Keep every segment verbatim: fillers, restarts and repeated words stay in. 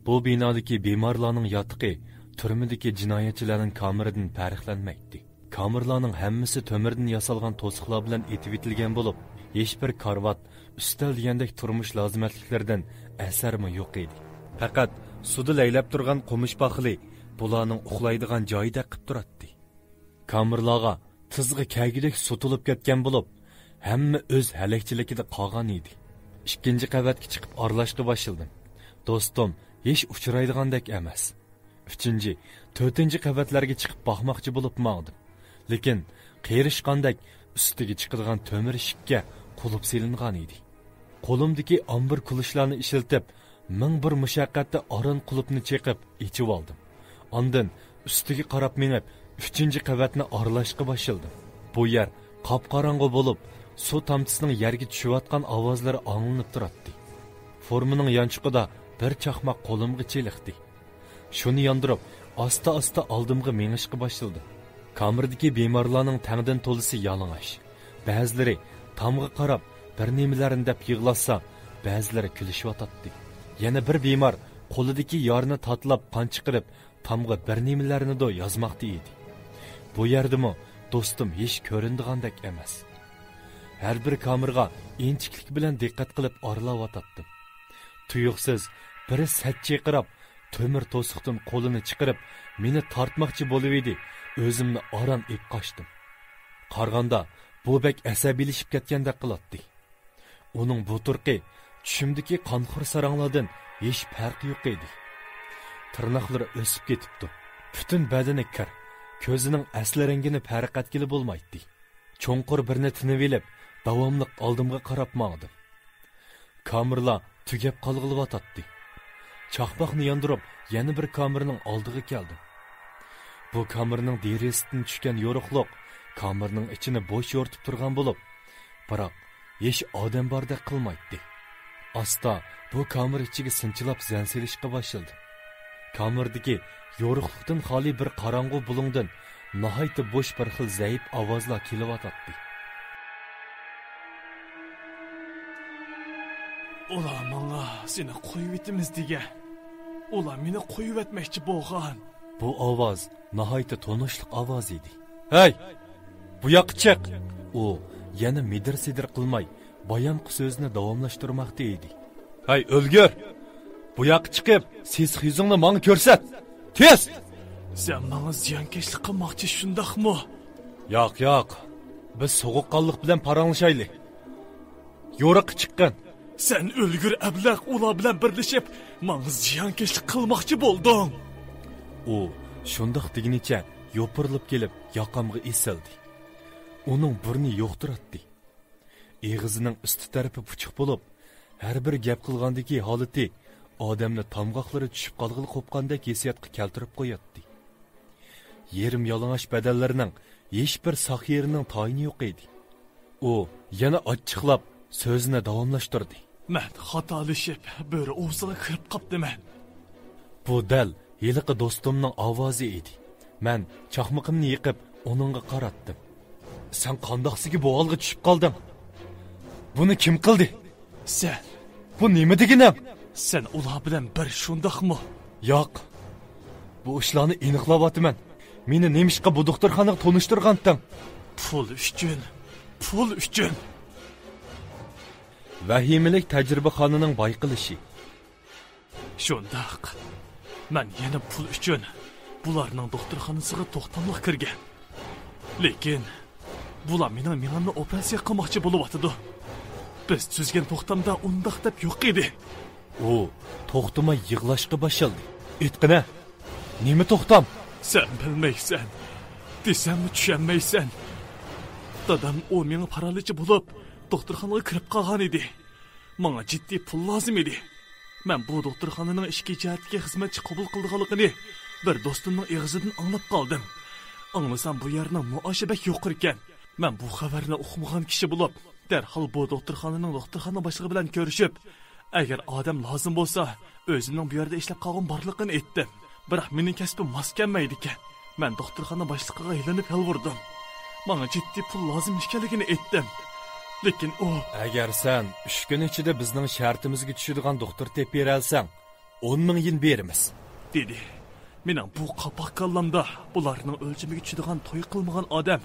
بۇ بىنادىكى بىمارلارنىڭ ياتىقى تۈرمىدىكى جىنايەتچىلەرنىڭ كامېرىدىن پەرقلەنمەيتتى. كامېرلارنىڭ ھەممىسى تۆمۈردىن ياسالغان توسۇقلار بىلەن ئېتىۋېتىلگەن بولۇپ، ھېچبىر كارىۋات، ئۈستەل دېگەندەك تۇرمۇش لازىمەتلىكلىرىدىن ئەسەرمۇ يوق ئىدى. پەقەت سۇدا لەيلەپ تۇرغان قومۇش پاخىلى بۇلارنىڭ ئۇخلايدىغان جايىدەك قىپ تۇراتتى. كامېرلارغا تىزغا كەلگۈدەك سۇ تولۇپ كەتكەن بولۇپ، ھەممە ئۆز ھەلەكچىلىكىدە قالغان ئىدى. ئىككىنچى قەۋەتكە چىقىپ ئارىلاشقا باشلىدىم. دوستۇم ھېچ ئۇچرايدىغاندەك ئەمەس. ئۈچىنچى، تۆتىنچى قەۋەتلەرگە چىقىپ باقماقچى بولۇپ ماڭدىم. لېكىن قېرىشقاندەك ئۈستىگە چىقىدىغان تۆمۈر ئىشىككە قۇلۇپ سېلىنغان ئىدى. قولۇمدىكى ئامبۇر كۇلۇچلارنى ئىشلىتىپ، مىڭ بىر مۇشەققەتتە ئاران قۇلۇپنى چېقىپ ئېچىۋالدىم. ئاندىن ئۈستىگە قاراپ مېڭىپ، ئۈچىنچى قەۋەتنى ئارىلاشقا باشلىدىم. بۇ يەر قاپقاراڭغۇ بولۇپ، سۇ تامچىسىنىڭ يەرگە چۈشۈۋاتقان ئاۋازلىرى ئاڭلىنىپ تۇراتتى. فورمىنىڭ يانچۇقىدا بىر چاقماق قولۇمغا چېلىقتى. شۇنى ياندۇرۇپ، ئاستا-ئاستا ئالدىمغا مېڭىشقا باشلىدىم. كامېردىكى بىمارلارنىڭ تەڭدىن تولىسى يالىڭاچ. بەزىلىرى تامغا قاراپ بىر نېمىلەرنى دەپ يىغلاشسا، بەزىلىرى كۈلۈشۈۋاتاتتى. يەنە بىر بىمار قولىدىكى يارىنى تاتىلاپ قان چىقىرىپ، تامغا بىر نېمىلەرنىدۇ يازماقتا ئىدى. بۇ يەردىمۇ دوستۇم ھېچ كۆرۈنىدىغاندەك ئەمەس. ھەر بىر كامېرغا ئىنچىكىلىك بىلەن دىققەت قىلىپ ئارىلاۋاتاتتىم. تۇيۇقسىز بىرى سەت چىرقىراپ، تۆمۈر توسۇقتىن قولىنى چىقىرىپ، مېنى تارتماقچى بولۇۋىدى، ئۆزۈمنى ئاران ئېپ قاچتىم. قارىغاندا، بۇ بەك ئەسەبىيلىشىپ كەتكەندەك قىلاتتى. ئۇنىڭ بۇ تۇرقى چۈشۈمدىكى قانخور ساراڭلاردىن ھېچ پەرقى يوق ئىدى. تىرناقلىرى ئۆسۈپ كېتىپتۇ. پۈتۈن بەدىنى كىر، كۆزىنىڭ ئەسلى رەڭگىنى پەرق ئەتكىلى بولمايتتى. چوڭقۇر بىرنى تىنىۋېلىپ، داۋاملىق ئالدىمغا قاراپ ماڭدىم. كامېرلار تۈگەپ قالغىلىۋاتاتتى. چاقماقنى ياندۇرۇپ، يەنە بىر كامېرنىڭ ئالدىغا كەلدىم. بۇ كامېرنىڭ دېرىزىسىدىن چۈشكەن يورۇقلۇق كامېرنىڭ ئىچىنى بوش يورۇتۇپ تۇرغان بولۇپ، بىراق ھېچ ئادەم باردەك قىلمايتتى. ئاستا بۇ كامېر ئىچىگە سىنچىلاپ زەن سېلىشقا باشلىدىم. كامېردىكى يورۇقلۇقتىن خالىي بىر قاراڭغۇ بۇلۇڭدىن ناھايىتى بوش بىر خىل زەئىپ ئاۋازلار كېلىۋاتاتتى. ئۇلار ماڭا سېنى قويۇۋېتىمىز دېگەن. ئۇلار مېنى قويۇۋەتمەكچى بولغان. بۇ ئاۋاز ناھايىتى تونۇشلۇق ئاۋاز ئىدى. ھەي! بۇ ياققا چىق! ئۇ يەنە مىدىر-سىدىر قىلماي، بايامقى سۆزىنى داۋاملاشتۇرماقتا ئىدى. ھەي، ئۆلگۈر! بۇ ياققا چىقىپ، سېسىق يۈزۈڭنى ماڭا كۆرسەت! تېز! سەن ماڭا زىيانكەشلىك قىلماقچى، شۇنداقمۇ؟ ياق، ياق. بىز سوغۇققانلىق بىلەن پاراڭلىشايلى. يورۇققا چىققىن. سەن ئۆلگۈر ئەبلەخ، ئۇلار بىلەن بىرلىشىپ، ماڭا زىيانكەشلىك قىلماقچى بولدۇڭ. ئۇ شۇنداق دېگىنىچە يوپۇرۇلۇپ كېلىپ، ياقامغا ئېسىلدى. ئۇنىڭ بۇرنى يوق تۇراتتى. ئېغىزىنىڭ ئۈستى تەرىپى پۇچۇق بولۇپ، ھەر بىر گەپ قىلغاندىكى ھالىتى ئادەمنى تامغاقلىرى چۈشۈپ قالغىلى قوپقاندەك ھېسسىياتقا كەلتۈرۈپ قوياتتى. يېرىم يالىڭاچ بەدەنلىرىنىڭ ھېچ بىر ساق يېرىنىڭ تايىنى يوق ئىدى. ئۇ يەنە ئاچچىقلاپ سۆزىنى داۋاملاشتۇردى. مەن خاتالىشىپ، بۆرە ئۇۋىسىغا كىرىپ قاپتىمەن. بۇ دەل ھېلىقى دوستۇمنىڭ ئاۋازى ئىدى. مەن چاقمىقىمنى يېقىپ، ئۇنىڭغا قاراتتىم. سەن قانداقسىگە بۇ ھالغا چۈشۈپ قالدىڭ؟ بۇنى كىم قىلدى؟ سەن. بۇ نېمە دېگىنىڭ؟ سەن ئۇلار بىلەن بىر، شۇنداقمۇ؟ ياق. بۇ ئىشلارنى ئېنىقلاۋاتىمەن. مېنى نېمىشقا بۇ دوختۇرخانىغا تونۇشتۇرغانتىڭ؟ پۇل ئۈچۈن. پۇل ئۈچۈن. ۋەھىمىلىك تەجرىبىخانىنىڭ بايقىلىشى. شۇنداق. مەن يەنە پۇل ئۈچۈن بۇلارنىڭ دوختۇرخانىسىغا توختاملىق كىرگەن. لېكىن بۇلار مېنىڭ مېڭەمنى ئوپېراتسىيە قىلماقچى بولۇۋاتىدۇ. بىز تۈزگەن توختامدا ئۇنداق دەپ يوق ئىدى. ئۇ توختىماي يىغلاشقا باشلىدى. ئېيتقىنە، نېمە توختام؟ سەن بىلمەيسەن. دېسەممۇ چۈشەنمەيسەن. دادام، ئۇ مېڭە پارالىچى بولۇپ، دوختۇرخانىغا كىرىپ قالغان ئىدى. ماڭا جىددىي پۇل لازىم ئىدى. مەن بۇ دوختۇرخانىنىڭ ئىچكى جەھەتتىكى خىزمەتچى قوبۇل قىلىدىغانلىقىنى بىر دوستۇمنىڭ ئېغىزىدىن ئاڭلاپ قالدىم. ئاڭلىسام، بۇ يەرنىڭ مائاشى بەك يۇقىرىكەن. مەن بۇ خەۋەرنى ئۇقمىغان كىشى بولۇپ، دەرھال بۇ دوختۇرخانىنىڭ دوختۇرخانا باشلىقى بىلەن كۆرۈشۈپ، ئەگەر ئادەم لازىم بولسا، ئۆزۈمنىڭ بۇ يەردە ئىشلەپ قالغۇم بارلىقىنى ئېيتتىم. بىراق مېنىڭ كەسپىم ماس كەلمەيدىكەن. مەن دوختۇرخانا باشلىقىغا يېلىنىپ يالۋۇردۇم. ماڭا جىددىي پۇل لازىم ئىكەنلىكىنى ئېيتتىم. لېكىن ئۇ، ئەگەر سەن ئۈچ كۈن ئىچىدە بىزنىڭ شەرتىمىزگە چۈشىدىغان دوختۇر تېپىۋېرەلسەڭ، ئون مىڭ يېن بېرىمىز، دېدى. مېنىڭ بۇ قاپاق كاللامدا بۇلارنىڭ ئۆلچىمىگە چۈشىدىغان توي قىلمىغان ئادەم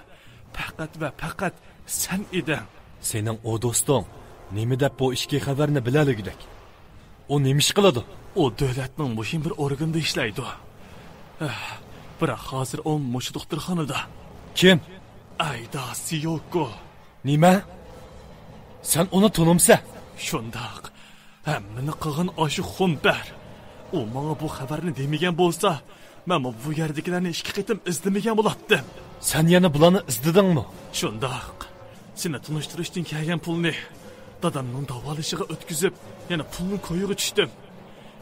پەقەت ۋە پەقەت سەن ئىدىڭ. سېنىڭ ئۇ دوستۇڭ نېمە دەپ بۇ ئىچكى خەۋەرنى بىلەلىگۈدەك؟ ئۇ نېمە ئىش قىلىدۇ؟ ئۇ دۆلەتنىڭ مۇھىم بىر ئورگىنىدا ئىشلەيدۇ. ئەھ، بىراق ھازىر ئۇ مۇشۇ دوختۇرخانىدا. كىم؟ ئەيدا سىيوكو. نېمە؟ سەن ئۇنى تونۇمسەن؟ شۇنداق. ھەممىنى قىلغان ئاشۇ خۇمپەر. ئۇ ماڭا بۇ خەۋەرنى دېمىگەن بولسا، مەنمۇ بۇ يەردىكىلەرنى ئىككى قېتىم ئىزدىمىگەن بولاتتىم. سەن يەنە بۇلارنى ئىزدىدىڭمۇ؟ شۇنداق. سېنى تونۇشتۇرۇشتىن كەلگەن پۇلنى دادامنىڭ داۋالىشىغا ئۆتكۈزۈپ، يەنە پۇلنىڭ كويىغا چۈشتۈم.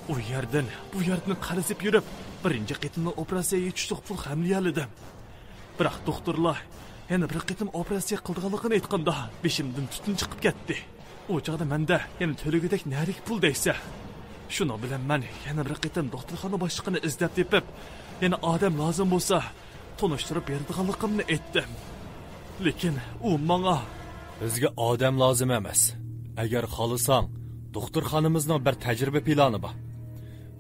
ئۇ يەردىن، بۇ يەردىن قەرزىپ يۈرۈپ، بىرىنچى قېتىملىق ئوپېراتسىيەگە چۈشلۈك پۇل خەملىيەلىدىم. بىراق دوختۇرلار يەنە بىر قېتىم ئوپېراتسىيە قىلىدىغانلىقىنى ئېيتقاندا، بېشىمدىن تۈتۈن چىقىپ كەتتى. ئۇ چاغدا مەندە يەنە تۆلىگۈدەك نەدىكى پۇل دەيسە. شۇنىڭ بىلەن مەن يەنە بىر قېتىم دوختۇرخانا باشلىقىنى ئىزدەپ تېپىپ، يەنە ئادەم لازىم بولسا، تونۇشتۇرۇپ بېرىدىغانلىقىمنى ئېيتتىم. لېكىن ئۇ ماڭا، بىزگە ئادەم لازىم ئەمەس. ئەگەر خالىساڭ، دوختۇرخانىمىزنىڭ بىر تەجرىبە پىلانى بار.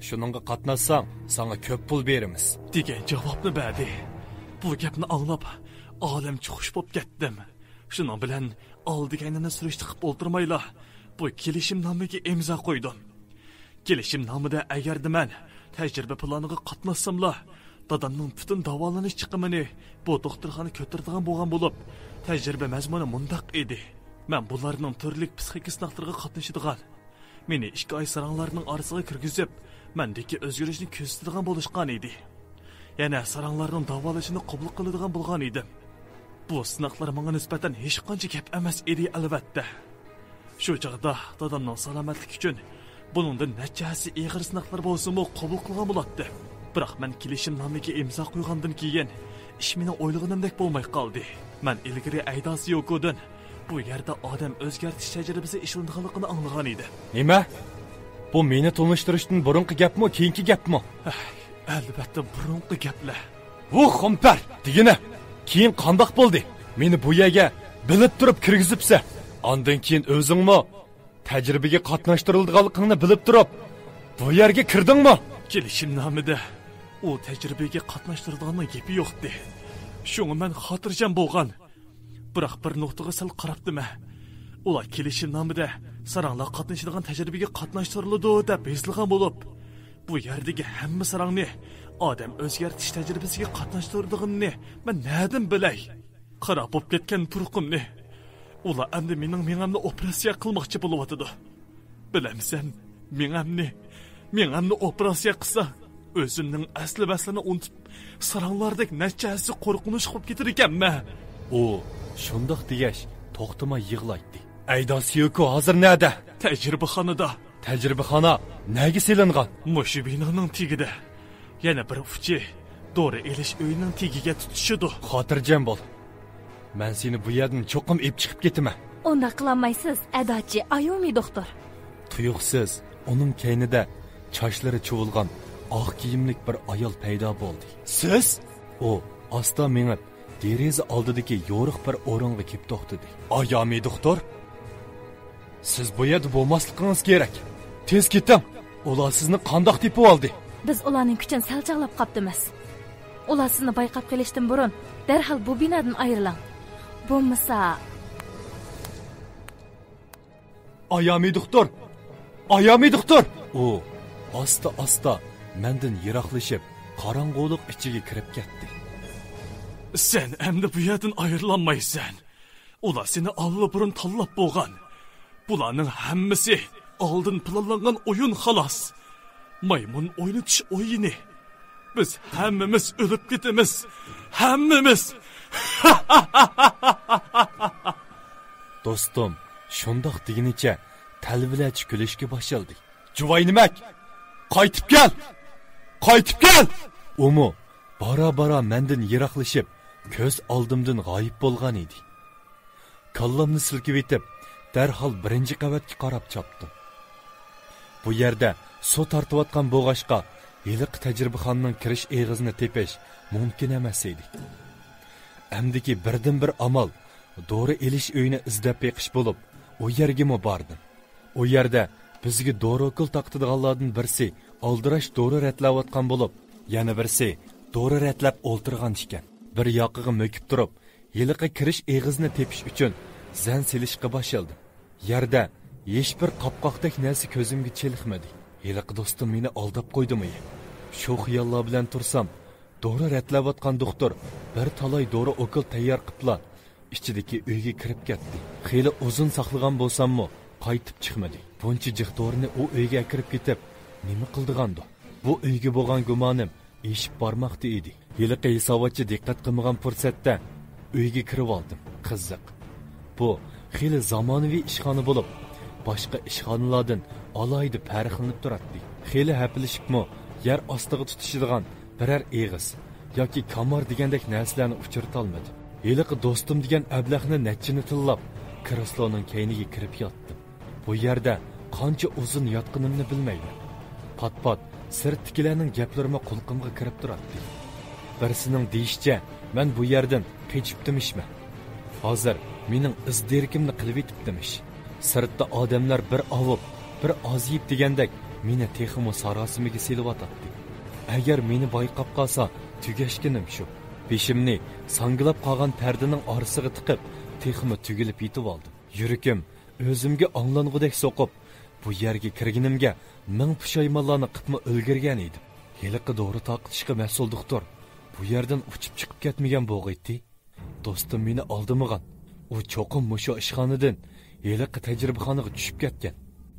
شۇنىڭغا قاتناشساڭ، ساڭا كۆپ پۇل بېرىمىز، دېگەن جاۋابنى بەردى. بۇ گەپنى ئاڭلاپ، ئالەمچە خۇش بولۇپ كەتتىم. شۇنىڭ بىلەن ئالدى-كەينىنى سۈرۈشتە قىلىپ ئولتۇرمايلا، بۇ كېلىشىمنامىگە ئىمزا قويدۇم. كېلىشىمنامىدە ئەگەردە مەن تەجرىبە پىلانىغا قاتناشساملا، دادامنىڭ پۈتۈن داۋالىنىش چىقىمىنى بۇ دوختۇرخانا كۆتۈرىدىغان بولغان بولۇپ، تەجرىبە مەزمۇنى مۇنداق ئىدى. مەن بۇلارنىڭ تۈرلۈك پسىخىكا سىناقلىرىغا قاتنىشىدىغان، مېنى ئىككى ئاي ساراڭلارنىڭ ئارىسىغا كىرگۈزۈپ، مەندىكى ئۆزگىرىشنى كۆزىتىدىغان بولۇشقان ئىدى. يەنە ساراڭلارنىڭ داۋالىشىنى قوبۇل قىلىدىغان بولغان ئىدىم. بۇ سىناقلار ماڭا نىسبەتەن ھېچقانچە گەپ ئەمەس ئىدى، ئەلۋەتتە. شۇ چاغدا دادامنىڭ سالامەتلىكى ئۈچۈن بۇنىڭدىن نەچچە ھەسسە ئېغىر سىناقلار بولسىمۇ قوبۇل قىلغان بولاتتىم. بىراق مەن كېلىشىمنامىگە ئىمزا قويغاندىن كېيىن، ئىش مېنىڭ ئويلىغىنىمدەك بولماي قالدى. مەن ئىلگىرى ئەيدا سىيوكودىن بۇ يەردە ئادەم ئۆزگەرتىش تەجرىبىسى ئىشلىنىدىغانلىقىنى ئاڭلىغان ئىدىم. نېمە؟ بۇ مېنى تونۇشتۇرۇشتىن بۇرۇنقى گەپمۇ، كېيىنكى گەپمۇ؟ ئەھ، ئەلۋەتتە، بۇرۇنقى گەپلەر. ۋۇ خۇمپەر، دېگىنە، كېيىن قانداق بولدى؟ مېنى بۇ يەرگە بىلىپ تۇرۇپ كىرگۈزۈپسەن. ئاندىن كېيىن ئۆزۈڭمۇ تەجرىبىگە قاتناشتۇرۇلىدىغانلىقىڭنى بىلىپ تۇرۇپ، بۇ يەرگە كىردىڭمۇ؟ كېلىشىمنامىدە ئۇ تەجرىبىگە قاتناشتۇرىدىغاننىڭ گېپى يوقتى. شۇڭا مەن خاتىرجەم بولغان. بىراق بىر نۇقتىغا سەل قاراپتىمەن. ئۇلار كېلىشىمنامىدە ساراڭلار قاتنىشىدىغان تەجرىبىگە قاتناشتۇرۇلىدۇ دەپ يېزىلغان بولۇپ، بۇ يەردىكى ھەممە ساراڭنى ئادەم ئۆزگەرتىش تەجرىبىسىگە قاتناشتۇرىدىغىنىنى مەن نەدىن بىلەي؟ خاراب بولۇپ كەتكەن تۇرقۇمنى. ئۇلار ئەمدى مېنىڭ مېڭەمنى ئوپېراتسىيە قىلماقچى بولۇۋاتىدۇ. بىلەمسەن، مېڭەمنى، مېڭەمنى ئوپېراتسىيە قىلسا، ئۆزۈمنىڭ ئەسلى ۋەسلىنى ئۇنتۇپ، ساراڭلاردەك نەچچە ھەسسە قورقۇنچ بولۇپ كېتىدىكەنمەن. ئۇ شۇنداق دېگەچ، توختىماي يىغلايتتى. ئەيدا سىيوكو ھازىر نەدە؟ تەجرىبىخانىدا. تەجرىبىخانا نەگە سېلىنغان؟ مۇشۇ بىنانىڭ تېگىدە. يەنە بىر ئۇچى دورا ئېلىش ئۆيىنىڭ تېگىگە تۇتىشىدۇ. خاتىرجەم بول. مەن سېنى بۇ يەردىن چوقۇم ئېلىپ چىقىپ كېتىمەن. ئۇنداق قىلالمايسىز، ئەداچى ئايومى دوختۇر. تۇيۇقسىز ئۇنىڭ كەينىدە چاچلىرى چۇۋۇلغان ئاق كىيىملىك بىر ئايال پەيدا بولدى. سىز؟ ئۇ ئاستا مېڭىپ، دېرىزە ئالدىدىكى يورۇق بىر ئورۇنغا كېلىپ توختىدى. ئايامى دوختۇر؟ سىز بۇ يەردە بولماسلىقىڭىز كېرەك. تېز كېتىڭ. ئۇلار سىزنى قانداق تېپىۋالدى؟ بىز ئۇلارنىڭ كۈچىنى سەل چاغلاپ قاپتىمىز. ئۇلار سىزنى بايقاپ قېلىشتىن بۇرۇن دەرھال بۇ بىنادىن ئايرىلىڭ. بولمىسا. ئايامى دوختۇر! ئايامى دوختۇر! ئۇ ئاستا-ئاستا مەندىن يىراقلىشىپ، قاراڭغۇلۇق ئىچىگە كىرىپ كەتتى. سەن ئەمدى بۇ يەردىن ئايرىلالمايسەن. ئۇلار سېنى ئاللىبۇرۇن تاللاپ بولغان. بۇلارنىڭ ھەممىسى ئالدىن پىلانلانغان ئويۇن، خالاس. مايمۇن ئوينىتىش ئويۇنى. بىز ھەممىمىز ئۆلۈپ كېتىمىز. ھەممىمىز. دوستۇم شۇنداق دېگىنىچە تەلۋىلەرچە كۈلۈشكە باشلىدى. جۇۋاينىمەك! قايتىپ كەل! قايتىپ كەل! ئۇمۇ بارا-بارا مەندىن يىراقلىشىپ، كۆز ئالدىمدىن غايىب بولغان ئىدى. كاللامنى سىلكىۋېتىپ، دەرھال بىرىنچى قەۋەتكە قاراپ چاپتىم. بۇ يەردە سۇ تارتىۋاتقان بولغاچقا، ھېلىقى تەجرىبىخانىنىڭ كىرىش ئېغىزىنى تېپىش مۇمكىن ئەمەس ئىدى. ئەمدىكى بىردىنبىر ئامال دورا ئېلىش ئۆيىنى ئىزدەپ بېقىش بولۇپ، ئۇ يەرگىمۇ باردىم. ئۇ يەردە بىزگە دورا ئوكۇل تارقىتىدىغانلاردىن بىرسى ئالدىراش دورا رەتلەۋاتقان بولۇپ، يەنە بىرسى دورا رەتلەپ ئولتۇرغان ئىكەن. بىر ياقىغا مۆكۈپ تۇرۇپ، ھېلىقى كىرىش ئېغىزىنى تېپىش ئۈچۈن زەن سېلىشقا باشلىدىم. يەردە ھېچبىر قاپقاقتەك نەرسە كۆزۈمگە چېلىقمىدى. ھېلىقى دوستۇم مېنى ئالداپ قويدىمۇ يا؟ شۇ خىياللار بىلەن تۇرسام، دورا رەتلەۋاتقان دوختۇر بىر تالاي دورا ئوكۇل تەييار قىپلا، ئىچىدىكى ئۆيگە كىرىپ كەتتى. خېلى ئۇزۇن ساقلىغان بولساممۇ، قايتىپ چىقمىدى. بۇنچە جىق دورىنى ئۇ ئۆيگە ئەكىرىپ كېتىپ، نېمە قىلىدىغاندۇ؟ بۇ ئۆيگە بولغان گۇمانىم ئېشىپ بارماقتا ئىدى. ھېلىقى ھېساباتچى دىققەت قىلمىغان پۇرسەتتە ئۆيگە كىرىۋالدىم. قىزىق. بۇ خېلى زامانىۋى ئىشخانا بولۇپ، باشقا ئىشخانىلاردىن ئالاھىدە پەرقلىنىپ تۇراتتى. خېلى ھەپىلىشىپمۇ يەر ئاستىغا تۇتىشىدىغان بىرەر ئېغىز ياكى كامار دېگەندەك نەرسىلەرنى ئۇچرىتالمىدىم. ھېلىقى دوستۇم دېگەن ئەبلەخنى نەچچىنى تىللاپ، كرېسلونىڭ كەينىگە كىرىپ ياتتىم. بۇ يەردە قانچە ئۇزۇن ياتقىنىمنى بىلمەيمەن. پات-پات سىرتتىكىلەرنىڭ گەپلىرىمۇ قۇلىقىمغا كىرىپ تۇراتتى. بىرسىنىڭ دېيىشىچە، مەن بۇ يەردىن قېچىپتىمىشمەن. ھازىر مېنىڭ ئىز دېرىكىمنى قىلىۋېتىپتىمىش. سىرتتا ئادەملەر بىر ئاۋۇپ، بىر ئازىيىپ دېگەندەك مېنى تېخىمۇ ساراسىمىگە سېلىۋاتاتتى. ئەگەر مېنى بايقاپ قالسا، تۈگەشكىنىم شۇ. بېشىمنى ساڭگىلاپ قالغان پەردىنىڭ ئارىسىغا تىقىپ، تېخىمۇ تۈگۈلۈپ يېتىۋالدىم. يۈرىكىم ئۆزۈمگە ئاڭلانغۇدەك سوقۇپ، بۇ يەرگە كىرگىنىمگە مىڭ پۇشايمانلارنى قىپمۇ ئۈلگۈرگەن ئىدىم. ھېلىقى دورا تارقىتىشقا مەسئۇل دوختۇر بۇ يەردىن ئۇچۇپ چىقىپ كەتمىگەن بولغىيتتى. دوستۇم مېنى ئالدىمىغان. ئۇ چوقۇم مۇشۇ ئىشخانىدىن ھېلىقى تەجرىبىخانىغا چۈشۈپ كەتكەن.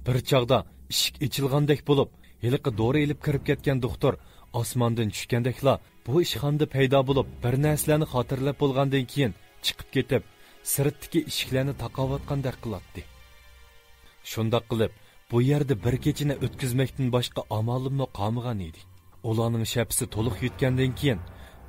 بىر چاغدا ئىشىك ئېچىلغاندەك بولۇپ، ھېلىقى دورا ئېلىپ كىرىپ كەتكەن دوختۇر ئاسماندىن چۈشكەندەكلا بۇ ئىشخانىدا پەيدا بولۇپ، بىر نەرسىلەرنى خاتىرىلەپ بولغاندىن كېيىن چىقىپ كېتىپ، سىرتتىكى ئىشىكلەرنى تاقاۋاتقاندەك قىلاتتى. شۇنداق قىلىپ، بۇ يەردە بىر كېچىنى ئۆتكۈزمەكتىن باشقا ئامالىممۇ قالمىغان ئىدى. ئۇلارنىڭ شەپىسى تولۇق يۆتكەندىن كېيىن،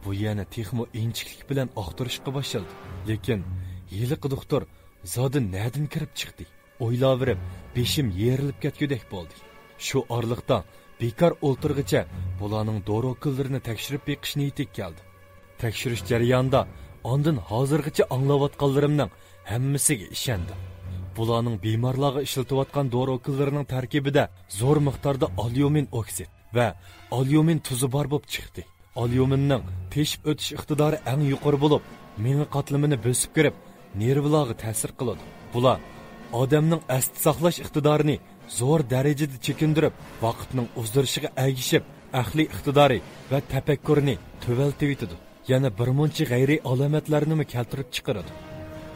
بۇ يەرنى تېخىمۇ ئىنچىكىلىك بىلەن ئاختۇرۇشقا باشلىدىم. لېكىن ھېلىقى دوختۇر زادى نەدىن كىرىپ چىقتى؟ ئويلاۋېرىپ، بېشىم يېرىلىپ كەتكۈدەك بولدى. شۇ ئارىلىقتا بىكار ئولتۇرغىچە بۇلارنىڭ دورا ئوكۇللىرىنى تەكشۈرۈپ بېقىش نىيىتىگە كەلدىم. تەكشۈرۈش جەريانىدا ئاندىن ھازىرغىچە ئاڭلاۋاتقانلىرىمنىڭ ھەممىسىگە ئىشەندىم. بۇلارنىڭ بىمارلارغا ئىشلىتىۋاتقان دورا ئوكۇللىرىنىڭ تەركىبىدە زور مىقداردا ئاليۇمىن ئوكسىد ۋە ئاليۇمىن تۇزى بار بولۇپ چىقتى. ئاليۇمىننىڭ تېشىپ ئۆتۈش ئىقتىدارى ئەڭ يۇقىرى بولۇپ، مېڭە قاتلىمىنى بۆسۈپ كىرىپ، نېرۋىلارغا تەسىر قىلىدۇ. بۇلار ئادەمنىڭ ئەستە ساقلاش ئىقتىدارىنى زور دەرىجىدە چېكىندۈرۈپ، ۋاقىتنىڭ ئۇزىرىشىغا ئەگىشىپ، ئەقلىي ئىقتىدارى ۋە تەپەككۇرىنى تۆۋەنلىتىۋېتىدۇ. يەنە بىرمۇنچە غەيرىي ئالامەتلەرنىمۇ كەلتۈرۈپ چىقىرىدۇ.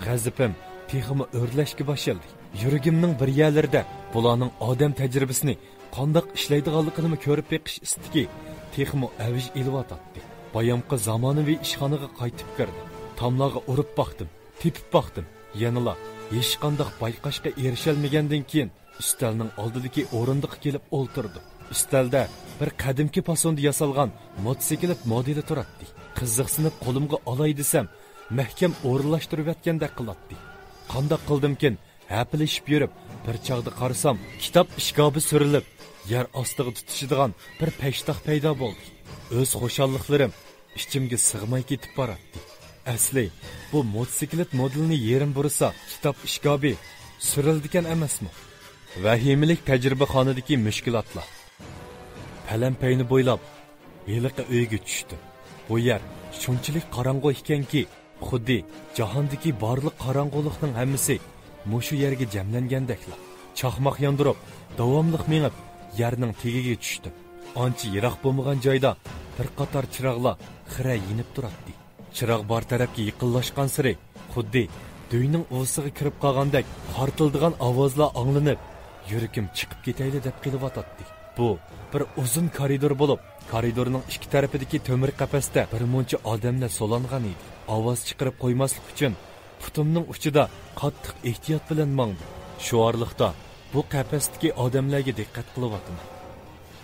غەزىپىم تېخىمۇ ئۆرلەشكە باشلىدى. يۈرىكىمنىڭ بىر يەرلىرىدە بۇلارنىڭ ئادەم تەجرىبىسىنى قانداق ئىشلەيدىغانلىقىنىمۇ كۆرۈپ بېقىش ئىستىكى تېخىمۇ ئەۋج ئېلىۋاتاتتى. بايامقى زامانىۋى ئىشخانىغا قايتىپ كىردىم. تاملارغا ئۇرۇپ باقتىم، تېپىپ باقتىم. يەنىلا ھېچقانداق بايقاشقا ئېرىشەلمىگەندىن كېيىن، ئۈستەلنىڭ ئالدىدىكى ئورۇندۇققا كېلىپ ئولتۇردۇم. ئۈستەلدە بىر قەدىمكى پاسوندا ياسالغان موتوسىكلىت مودېلى تۇراتتى. قىزىقسىنىپ قولۇمغا ئالاي دېسەم، مەھكەم ئورۇنلاشتۇرۇۋەتكەندەك قىلاتتى. قانداق قىلدىمكىن، ھەپىلىشىپ يۈرۈپ، بىر چاغدا قارىسام، كىتاب ئىشكاپى سۈرۈلۈپ، يەر ئاستىغا تۇتىشىدىغان بىر پەشتاق پەيدا بولدى. ئۆز خۇشاللىقلىرىم ئىچىمگە سىغماي كېتىپ باراتتى. ئەسلى، بۇ موتوسىكلىت مودېلىنى يېرىم بۇرىسا، كىتاب ئىشكاپى سۈرۈلىدىكەن ئەمەسمۇ؟ ۋەھىمىلىك تەجرىبىخانىدىكى مۈشكۈلاتلار. پەلەمپەينى بويلاپ، ھېلىقى ئۆيگە چۈشتۈم. بۇ يەر شۇنچىلىك قاراڭغۇ ئىكەنكى، خۇددى جاھاندىكى بارلىق قاراڭغۇلۇقنىڭ ھەممىسى مۇشۇ يەرگە جەملەنگەندەكلا. چاقماق ياندۇرۇپ، داۋاملىق مېڭىپ، يەرنىڭ تېگىگە چۈشتۈم. ئانچە يىراق بولمىغان جايدا بىر قاتار چىراغلار خىرە يېنىپ تۇراتتى. چىراغ بار تەرەپكە يېقىنلاشقانسېرى، خۇددى دۆينىڭ ئۇۋىسىغا كىرىپ قالغاندەك خارتىلدىغان ئاۋازلار ئاڭلىنىپ، يۈرىكىم چىقىپ كېتەيلى دەپ قېلىۋاتاتتى. بۇ بىر ئۇزۇن كارىدور بولۇپ، كارىدورنىڭ ئىككى تەرىپىدىكى تۆمۈر قەپەستە بىر مۇنچە ئادەملەر سولانغان ئىدى. ئاۋاز چىقىرىپ قويماسلىق ئۈچۈن پۇتۇمنىڭ ئۇچىدا قاتتىق ئېھتىيات بىلەن ماڭدىم. شۇ ئارىلىقتا بۇ قەپەستىكى ئادەملەرگە دىققەت قىلىۋاتىمەن.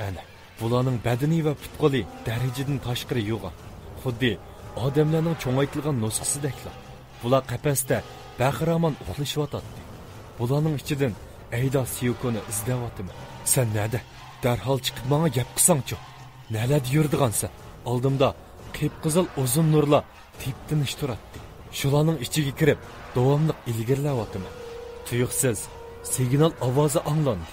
ئەنە، بۇلارنىڭ بەدىنى ۋە پۇت-قولى دەرىجىدىن تاشقىرى يوغان. خۇددى ئادەملەرنىڭ چوڭايتىلغان نۇسخىسىدەكلا. بۇلار قەپەستە بەخىرامان ئۇخلىشىۋاتاتتى. بۇلارنىڭ ئىچىدىن ئەيدا سىيوكونى ئىزدەۋاتىمەن. سەن نەدە؟ دەرھال چىقىپ ماڭا گەپ قىلساڭچۇ؟ نەلەردە يۈرىدىغانسەن؟ ئالدىمدا قىپقىزىل ئۇزۇن نۇرلار تىپتىنىش تۇراتتى. شۇلارنىڭ ئىچىگە كىرىپ، داۋاملىق ئىلگىرىلەۋاتىمەن. تۇيۇقسىز سىگنال ئاۋازى ئاڭلاندى.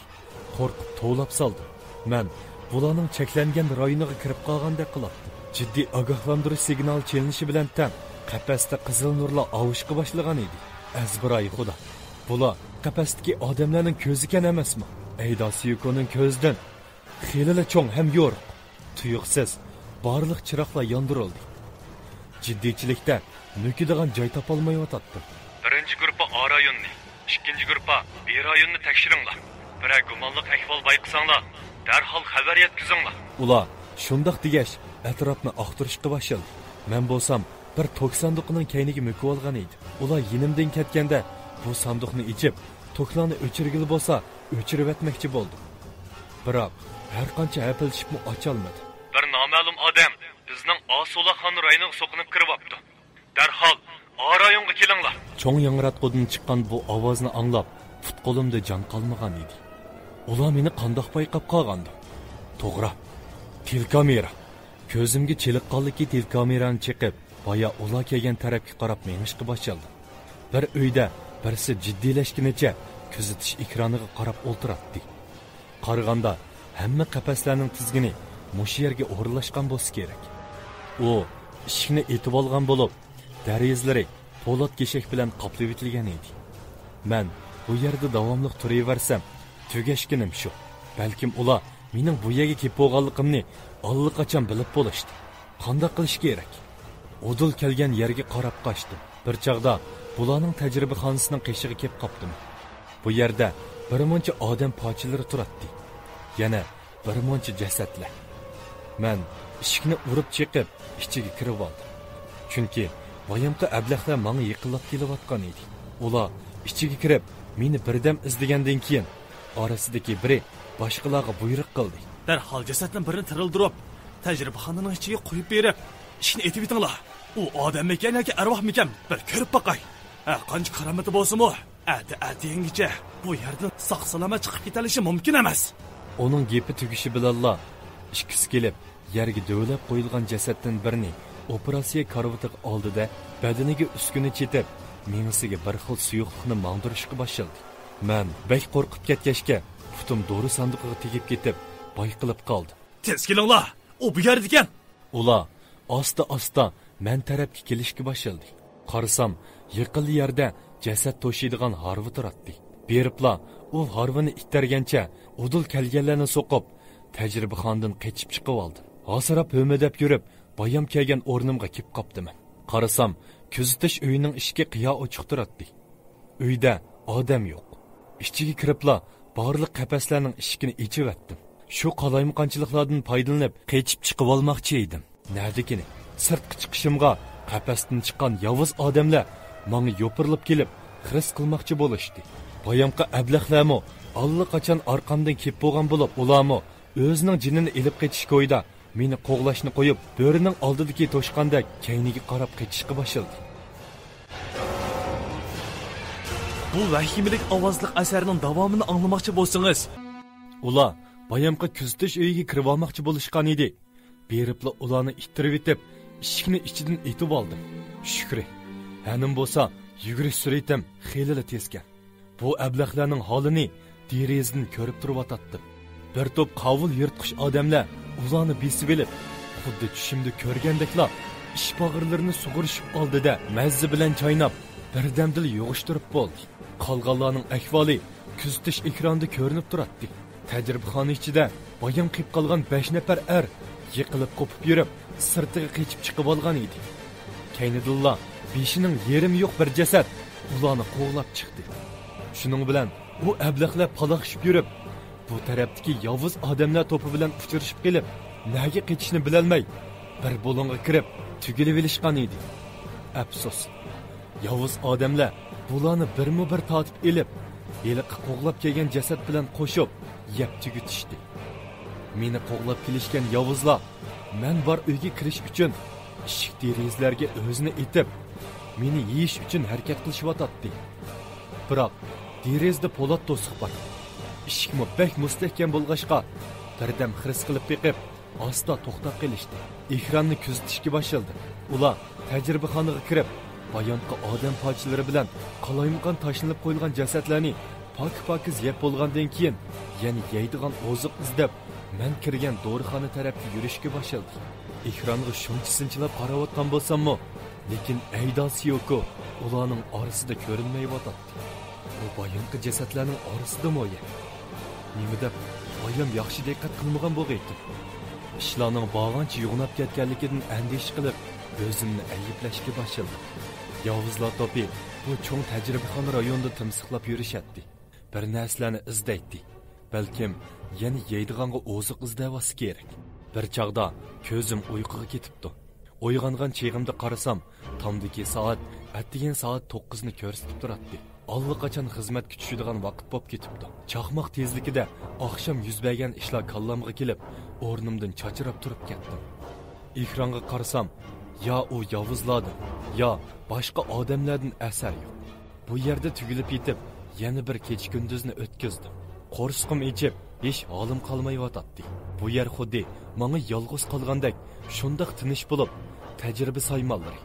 قورقۇپ توۋلاپ سالدىم. مەن بۇلارنىڭ چەكلەنگەن رايونىغا كىرىپ قالغاندەك قىلاتتى. جىددىي ئاگاھلاندۇرۇش سىگنالى چېلىنىشى بىلەن تەڭ قەپەستە قىزىل نۇرلار ئاۋۇشقا باشلىغان ئىدى. ئەزبىرايى خۇدا! بۇلار قەپەستىكى ئادەملەرنىڭ كۆزىكەن ئەمەسمۇ؟ ئەيدا سيۇكونىڭ كۆزىدىن خېلىلا چوڭ ھەم يورۇق. تۇيۇقسىز بارلىق چىراغلار ياندۇرۇلدى. جىددىيچىلىكتە مۆكىدىغان جاي تاپالمايۋاتاتتىم. بىرىنچى گۇرۇپپا ئا رايونىنى، ئىككىنچى گۇرۇپپا بې رايونىنى تەكشۈرۈڭلار. بىرەر گۇمانلىق ئەھۋال بايقىساڭلار، دەرھال خەۋەر يەتكۈزۈڭلار. ئۇلار شۇنداق دېگەچ، ئەتراپنى ئاختۇرۇشقا باشلىدى. مەن بولسام بىر توك ساندۇقىنىڭ كەينىگە مۆكۈۋالغان ئىدىم. ئۇلار يېنىمدىن كەتكەندە، بۇ ساندۇقنى ئېچىپ، توكلارنى ئۆچۈرگىلى بولسا، ئۆچۈرۈۋەتمەكچى بولدۇم. بىراق، ھەرقانچە ھەپىلىشىپمۇ ئاچالمىدىم. بىر نامەلۇم ئادەم بىزنىڭ ئاسۇلاخان رايونىغا سوقۇنۇپ كىرىۋاپتۇ. دەرھال ئا رايونغا كېلىڭلار. چوڭ ياڭراتقۇدىن چىققان بۇ ئاۋازنى ئاڭلاپ، پۇت-قولۇمدا جان قالمىغان ئىدى. ئۇلار مېنى قانداق بايقاپ قالغاندۇ؟ توغرا. تېلېكامېرا. كۆزۈمگە چېلىققانلىكى تېلېكامېرانى چېقىپ، بايا ئۇلار كەلگەن تەرەپكە قاراپ مېڭىشقا باشلىدىم. بىر ئۆيدە بىرسى جىددىيلەشكىنىچە كۆزىتىش ئېكرانىغا قاراپ ئولتۇراتتى. قارىغاندا، ھەممە قەپەسلەرنىڭ تىزگىنى مۇشۇ يەرگە ئورۇنلاشقان بولسا كېرەك. ئۇ ئىشىكنى ئېتىۋالغان بولۇپ، دېرىزىلىرى پولات كېشەك بىلەن قاپلىۋېتىلگەن ئىدى. مەن بۇ يەردە داۋاملىق تۇرۇۋەرسەم، تۈگەشكىنىم شۇ. بەلكىم ئۇلار مېنىڭ بۇ يەرگە كېلىپ بولغانلىقىمنى ئاللىقاچان بىلىپ بولۇشتى. قانداق قىلىش كېرەك؟ ئۇدۇل كەلگەن يەرگە قاراپ قاچتىم. بىر چاغدا بۇلارنىڭ تەجرىبىخانىسىنىڭ قېشىغا كېلىپ قاپتىم. بۇ يەردە بىر مۇنچە ئادەم پارچىلىرى تۇراتتى. يەنە بىر مۇنچە جەسەتلەر. مەن ئىشىكنى ئۇرۇپ چېقىپ، ئىچىگە كىرىۋالدىم. چۈنكى بايامقى ئەبلەخلەر ماڭا يېقىنلاپ كېلىۋاتقان ئىدى. ئۇلار ئىچىگە كىرىپ، مېنى بىردەم ئىزدىگەندىن كېيىن، ئارىسىدىكى بىرى باشقىلارغا بۇيرۇق قىلدى. دەرھال جەسەتنىڭ بىرىنى تىرىلدۈرۈپ، تەجرىبىخانىنىڭ ئىچىگە قويۇپ بېرىپ، ئىشىكنى ئېتىۋېتىڭلار. ئۇ ئادەممىكەن ياكى ئەرۋاھمىكەن، بىر كۆرۈپ باقاي. ھەر قانچە كارامىتى بولسىمۇ، ئەتە ئەتىگەنگىچە بۇ يەردىن ساق-سالامەت چىقىپ كېتەلىشى مۇمكىن ئەمەس. ئۇنىڭ گېپى تۈگىشى بىلەنلا، ئىككىسى كېلىپ، يەرگە دۆۋىلەپ قويۇلغان جەسەتتىن بىرىنى ئوپېراتسىيە كارىۋىتىغا ئالدى-دە، بەدىنىگە ئۈسكۈنە چېتىپ، مېڭىسىگە بىر خىل سۇيۇقلۇقنى ماڭدۇرۇشقا باشلىدى. مەن بەك قورقۇپ كەتكەچكە، پۇتۇم دورا ساندۇقىغا تېگىپ كېتىپ، بايقىلىپ قالدىم. تېز كېلىڭلار، ئۇ بۇ يەردىكەن! ئۇلار ئاستا-ئاستا مەن تەرەپكە كېلىشكە باشلىدى. قارىسام، يېقىنلا يەردە جەسەت توشۇيدىغان ھارۋا تۇراتتى. بېرىپلا ئۇ ھارۋىنى ئىتتەرگەنچە ئۇدۇل كەلگەنلەرنى سوقۇپ، تەجرىبىخانىدىن قېچىپ چىقىۋالدىم. ھاسىراپ ھۆمۈدەپ يۈرۈپ، بايام كەلگەن ئورنۇمغا كېلىپ قاپتىمەن. قارىسام، كۆزىتىش ئۆيىنىڭ ئىشىكى قىيا ئوچۇق تۇراتتى. ئۆيدە ئادەم يوق. ئىچىگە كىرىپلا بارلىق قەپەسلەرنىڭ ئىشىكىنى ئېچىۋەتتىم. شۇ قالايمىقانچىلىقلاردىن پايدىلىنىپ قېچىپ چىقىۋالماقچى ئىدىم. نەدىكىنى، سىرتقا چىقىشىمغا قەپەستىن چىققان ياۋۇز ئادەملەر ماڭا يوپۇرۇلۇپ كېلىپ خىرىس قىلماقچى بولۇشتى. بايامقى ئەبلەخلەرمۇ ئاللىقاچان ئارقامدىن كېلىپ بولغان بولۇپ، ئۇلارمۇ ئۆزىنىڭ جېنىنى ئېلىپ قېچىش كويىدا مېنى قوغلاشنى قويۇپ، بۆرىنىڭ ئالدىدىكى توشقاندەك كەينىگە قاراپ قېچىشقا باشلىدى. بۇ ۋەھىمىلىك ئاۋازلىق ئەسەرنىڭ داۋامىنى ئاڭلىماقچى بولسىڭىز، ئۇلار بايامقى كۆزىتىش ئۆيىگە كىرىۋالماقچى بولۇشقان ئىدى. بېرىپلا ئۇلارنى ئىتتىرىۋېتىپ، ئىشىكنى ئىچىدىن ئېتىۋالدىم. شۈكرى، ھەنىم بولسا يۈگۈرۈش سۈرئىتىم خېلىلا تېزكەن. بۇ ئەبلەخلەرنىڭ ھالىنى دېرىزىدىن كۆرۈپ تۇرۇۋاتاتتىم. بىر توپ قاۋۇل يىرتقۇچ ئادەملەر ئۇلارنى بېسىۋېلىپ، خۇددى چۈشۈمدە كۆرگەندەكلا ئىچ باغرىلىرىنى سۇغۇرۇشۇپ ئالدى-دە، مەززە بىلەن چايناپ، بىردەمدىلا يۇغۇشتۇرۇپ بولدى. قالغانلارنىڭ ئەھۋالى كۆزىتىش ئېكرانىدا كۆرۈنۈپ تۇراتتى. تەجرىبىخانا ئىچىدە بايام قېلىپ قالغان بەش نەپەر ئەر يىقىلىپ قوپۇپ يۈرۈپ، سىرتىغا قېچىپ چىقىۋالغان ئىدى. كەينىدىنلا بېشىنىڭ يېرىمى يوق بىر جەسەت ئۇلارنى قوغلاپ چىقتى. شۇنىڭ بىلەن بۇ ئەبلەخلەر پالاقشىپ يۈرۈپ، بۇ تەرەپتىكى ياۋۇز ئادەملەر توپى بىلەن ئۇچرىشىپ قېلىپ، نەگە قېچىشنى بىلەلمەي، بىر بۇلۇڭغا كىرىپ تۈگۈلۈۋېلىشقان ئىدى. ئەپسۇس، ياۋۇز ئادەملەر بۇلارنى بىرمۇ بىر تارتىپ ئېلىپ، ھېلىقى قوغلاپ كەلگەن جەسەت بىلەن قوشۇپ يەپ تۈگىتىشتى. مېنى قوغلاپ كېلىشكەن ياۋۇزلار مەن بار ئۆيگە كىرىش ئۈچۈن ئىشىك دېرىزىلەرگە ئۆزىنى ئېتىپ، مېنى يېيىش ئۈچۈن ھەرىكەت قىلىشىۋاتاتتى. بىراق دېرىزىدە پولات توسۇق بار. ئىشىكمۇ بەك مۇستەھكەم بولغاچقا، بىردەم خىرىس قىلىپ بېقىپ، ئاستا توختاپ قېلىشتى. ئېكراننى كۆزىتىشكە باشلىدىم. ئۇلار تەجرىبىخانىغا كىرىپ، بايامقى ئادەم پارچىلىرى بىلەن قالايمىقان تاشلىنىپ قويۇلغان جەسەتلەرنى پاكىز-پاكىز يەپ بولغاندىن كېيىن، يەنە يەيدىغان ئوزۇق ئىزدەپ، مەن كىرگەن دورىخانا تەرەپكە يۈرۈشكە باشلىدى. ئېكرانغا شۇنچە سىنچىلاپ قاراۋاتقان بولساممۇ، لېكىن ئەيدا سىيوكو ئۇلارنىڭ ئارىسىدا كۆرۈنمەيۋاتاتتى. ئۇ بايامقى جەسەتلەرنىڭ ئارىسىدىمۇ يە؟ نېمە دەپ ئايام ياخشى دىققەت قىلمىغان بولغىيتتىم؟ ئىشلارنىڭ بارغانچە يوغىناپ كەتكەنلىكىدىن ئەندىشە قىلىپ، ئۆزۈمنى ئەيىبلەشكە باشلىدىم. ياۋۇزلار توپى بۇ چوڭ تەجرىبىخانا رايونىدا تىمسىقلاپ يۈرۈشەتتى. بىر نەرسىلەرنى ئىزدەيتتى. بەلكىم يەنە يەيدىغانغا ئوزۇق ئىزدەۋاتسا كېرەك. بىر چاغدا كۆزۈم ئۇيقۇغا كېتىپتۇ. ئويغانغان چېغىمدا قارىسام، تامدىكى سائەت ئەتىگەن سائەت توققۇزنى كۆرسىتىپ تۇراتتى. ئاللىقاچان خىزمەتكە چۈشىدىغان ۋاقىت بوپ كېتىپتۇ. چاقماق تېزلىكىدە ئاخشام يۈز بەرگەن ئىشلار كاللامغا كېلىپ، ئورنۇمدىن چاچراپ تۇرۇپ كەتتىم. ئېكرانغا قارىسام، يا ئۇ ياۋۇزلاردىن، يا باشقا ئادەملەردىن ئەسەر يوق. بۇ يەردە تۈگۈلۈپ يېتىپ، يەنە بىر كېچە-كۈندۈزنى ئۆتكۈزدۈم. قورسىقىم ئېچىپ، ھېچ ھالىم قالمايۋاتاتتى. بۇ يەر خۇددى ماڭا يالغۇز قالغاندەك شۇنداق تىنچ بولۇپ، تەجرىبە سايمانلىرى،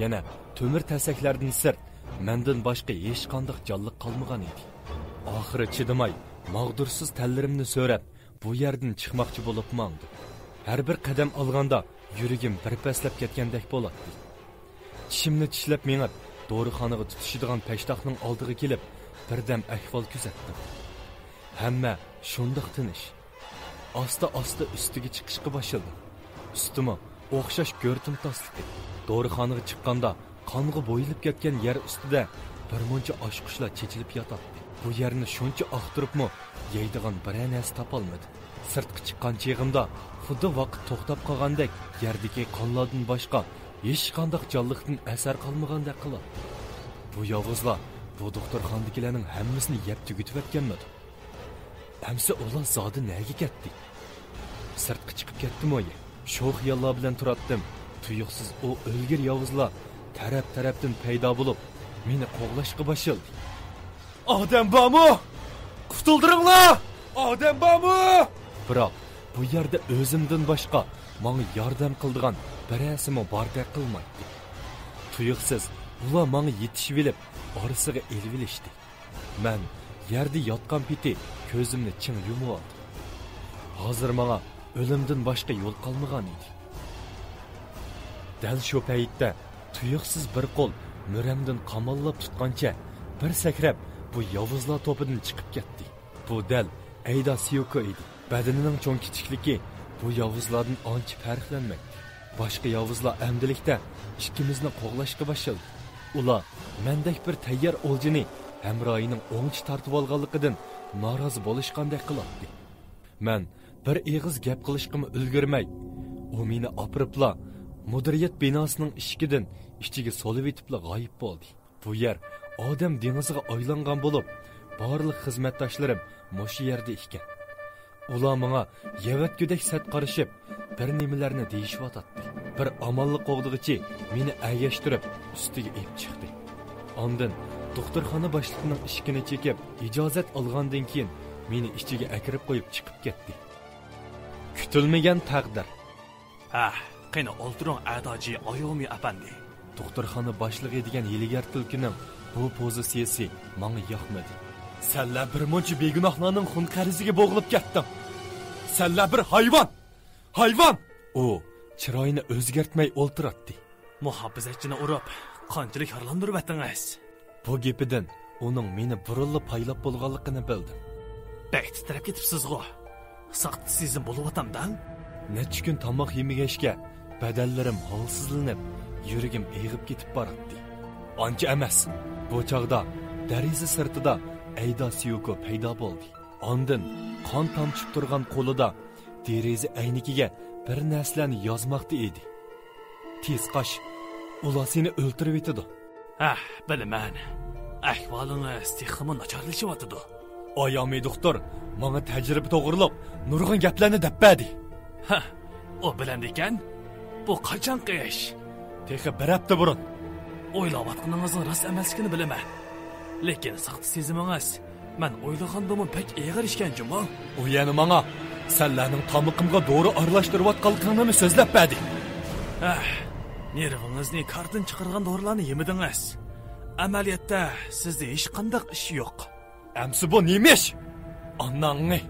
يەنە تۆمۈر تەسەكلەردىن سىرت، مەندىن باشقا ھېچقانداق جانلىق قالمىغان ئىدى. ئاخىرى چىدىماي، ماغدۇرسىز تەنلىرىمنى سۆرەپ، بۇ يەردىن چىقماقچى بولۇپ ماڭدىم. ھەر بىر قەدەم ئالغاندا يۈرىكىم بىر پەسلەپ كەتكەندەك بولاتتى. چىشىمنى چىشلەپ مېڭىپ، دورىخانىغا تۇتىشىدىغان پەشتاقنىڭ ئالدىغا كېلىپ، بىردەم ئەھۋال كۆزەتتىم. ھەممە شۇنداق تىنچ. ئاستا-ئاستا ئۈستىگە چىقىشقا باشلىدىم. ئۈستىمۇ ئوخشاش گۆر تىمتاسلىقى. دورىخانىغا چىققاندا قانغا بويىلىپ كەتكەن يەر ئۈستىدە بىر مۇنچە ئاچقۇچلار چېچىلىپ ياتاتتى. بۇ يەرنى شۇنچە ئاختۇرۇپمۇ يەيدىغان بىرەر نەرسە تاپالمىدىم. سىرتقا چىققان چېغىمدا خۇددى ۋاقىت توختاپ قالغاندەك يەردىكى قانلاردىن باشقا ھېچقانداق جانلىقتىن ئەسەر قالمىغاندەك قىلاتتى. بۇ ياۋۇزلار بۇ دوختۇرخانىدىكىلەرنىڭ ھەممىسىنى يەپ تۈگىتىۋەتكەنمىدۇ؟ ئەمسە ئۇلار زادى نەگە كەتتى؟ سىرتقا چىقىپ كەتتىمۇ يا؟ شۇ خىياللار بىلەن تۇراتتىم. تۇيۇقسىز ئۇ ئۆلگۈر ياۋۇزلار تەرەپ-تەرەپتىن پەيدا بولۇپ، مېنى قوغلاشقا باشلىدى. ئادەم بارمۇ؟ قۇتۇلدۇرۇڭلار! ئادەم بارمۇ؟ بىراق بۇ يەردە ئۆزۈمدىن باشقا ماڭا ياردەم قىلىدىغان بىرەرسىمۇ باردەك قىلمايتتى. تۇيۇقسىز ئۇلار ماڭا يېتىشىۋېلىپ، ئارىسىغا ئېلىۋېلىشتى. مەن يەردە ياتقان پېتى كۆزۈمنى چىڭ يۇمۇۋالدىم. ھازىر ماڭا ئۆلۈمدىن باشقا يول قالمىغان ئىدى. دەل شۇ پەيتتە تۇيۇقسىز بىر قول مۈرەمدىن قاماللاپ تۇتقانچە بىر سەكرەپ بۇ ياۋۇزلار توپىدىن چىقىپ كەتتى. بۇ دەل ئەيدا سيوكو ئىدى. بەدىنىنىڭ چوڭ-كىچىكلىكى بۇ ياۋۇزلاردىن ئانچە پەرقلەنمەيتتى. باشقا ياۋۇزلار ئەمدىلىكتە ئىككىمىزنى قوغلاشقا باشلىدى. ئۇلار مەندەك بىر تەييار ئولجىنى ھەمراھىنىڭ ئوڭچە تارتىۋالغانلىقىدىن نارازى بولۇشقاندەك قىلاتتى. مەن بىر ئېغىز گەپ قىلىشقىمۇ ئۈلگۈرمەي، ئۇ مېنى ئاپىرىپلا مۇدىرىيەت بىناسىنىڭ ئىشىكىدىن ئىچىگە سولىۋېتىپلا غايىب بولدى. بۇ يەر ئادەم دېڭىزىغا ئايلانغان بولۇپ، بارلىق خىزمەتداشلىرىم مۇشۇ يەردە ئىكەن. ئۇلار ماڭا يەۋەتكۈدەك سەت قارىشىپ، بىر نېمىلەرنى دېيىشىۋاتاتتى. بىر ئاماللىق قوغدىغۇچى مېنى ئەگەشتۈرۈپ، ئۈستىگە ئېلىپ چىقتى. ئاندىن دوختۇرخانا باشلىقىنىڭ ئىشىكىنى چېكىپ، ئىجازەت ئالغاندىن كېيىن، مېنى ئىچىگە ئەكىرىپ قويۇپ چىقىپ كەتتى. كۈتۈلمىگەن تەقدىر. ھە، قېنى ئولتۇرۇڭ، ئەداجى ئايومى ئەپەندى. دوختۇرخانا باشلىقى دېگەن ھىيلىگەر تۈلكىنىڭ بۇ پوزىتسىيىسى ماڭا ياقمىدى. سەنلەر بىر مۇنچە بىگۇناھلارنىڭ خۇن قەرزىگە بوغۇلۇپ كەتتىڭ. سەنلەر بىر ھايۋان! ھايۋان! ئۇ چىرايىنى ئۆزگەرتمەي ئولتۇراتتى. مۇھاپىزەتچىنى ئۇرۇپ، قانچىلىك يارىلاندۇرۇۋەتتىڭىز؟ بۇ گېپىدىن ئۇنىڭ مېنى بۇرۇنلا پايلاپ بولغانلىقىنى بىلدىم. بەك تىترەپ كېتىپسىزغۇ. ساختا سېزىم بولۇۋاتامدۇ؟ نەچچە كۈن تاماق يېمىگەچكە، بەدەنلىرىم ھالسىزلىنىپ، يۈرىكىم ئېغىپ كېتىپ باراتتى. ئانچە ئەمەس، بۇ چاغدا دېرىزە سىرتىدا ئەيدا سيوكو پەيدا بولدى. ئاندىن قان تامچىپ تۇرغان قولىدا دېرىزە ئەينىكىگە بىر نەرسىلەرنى يازماقتا ئىدى. تېز قاچ، ئۇلار سېنى ئۆلتۈرۈۋېتىدۇ. ھە، بىلىمەن. ئەھۋالىڭىز تېخىمۇ ناچارلىشىۋاتىدۇ. ئايامى دوختۇر ماڭا تەجرىبە توغرۇلۇق نۇرغۇن گەپلەرنى دەپ بەردى. ھە، ئۇ بىلەمدىكەن؟ بۇ قاچانقى ئىش؟ تېخى بىر ھەپتە بۇرۇن. ئويلاۋاتقىنىڭىزنىڭ راست ئەمەسلىكىنى بىلىمەن. لېكىن ساختا سېزىمىڭىز مەن ئويلىغاندىنمۇ بەك ئېغىر ئىكەن جۇمۇ. ئۇ يەنە ماڭا سەنلەرنىڭ تامىقىمغا دورا ئارىلاشتۇرۇۋاتقانلىقىڭنىمۇ سۆزلەپ بەردى. ھە، نېرۋىڭىزنى كاردىن چىقارغان دورىلارنى يېمىدىڭىز. ئەمەلىيەتتە سىزدە ھېچقانداق ئىش يوق. ئەمسە بۇ نېمە ئىش؟ ئاناڭنى!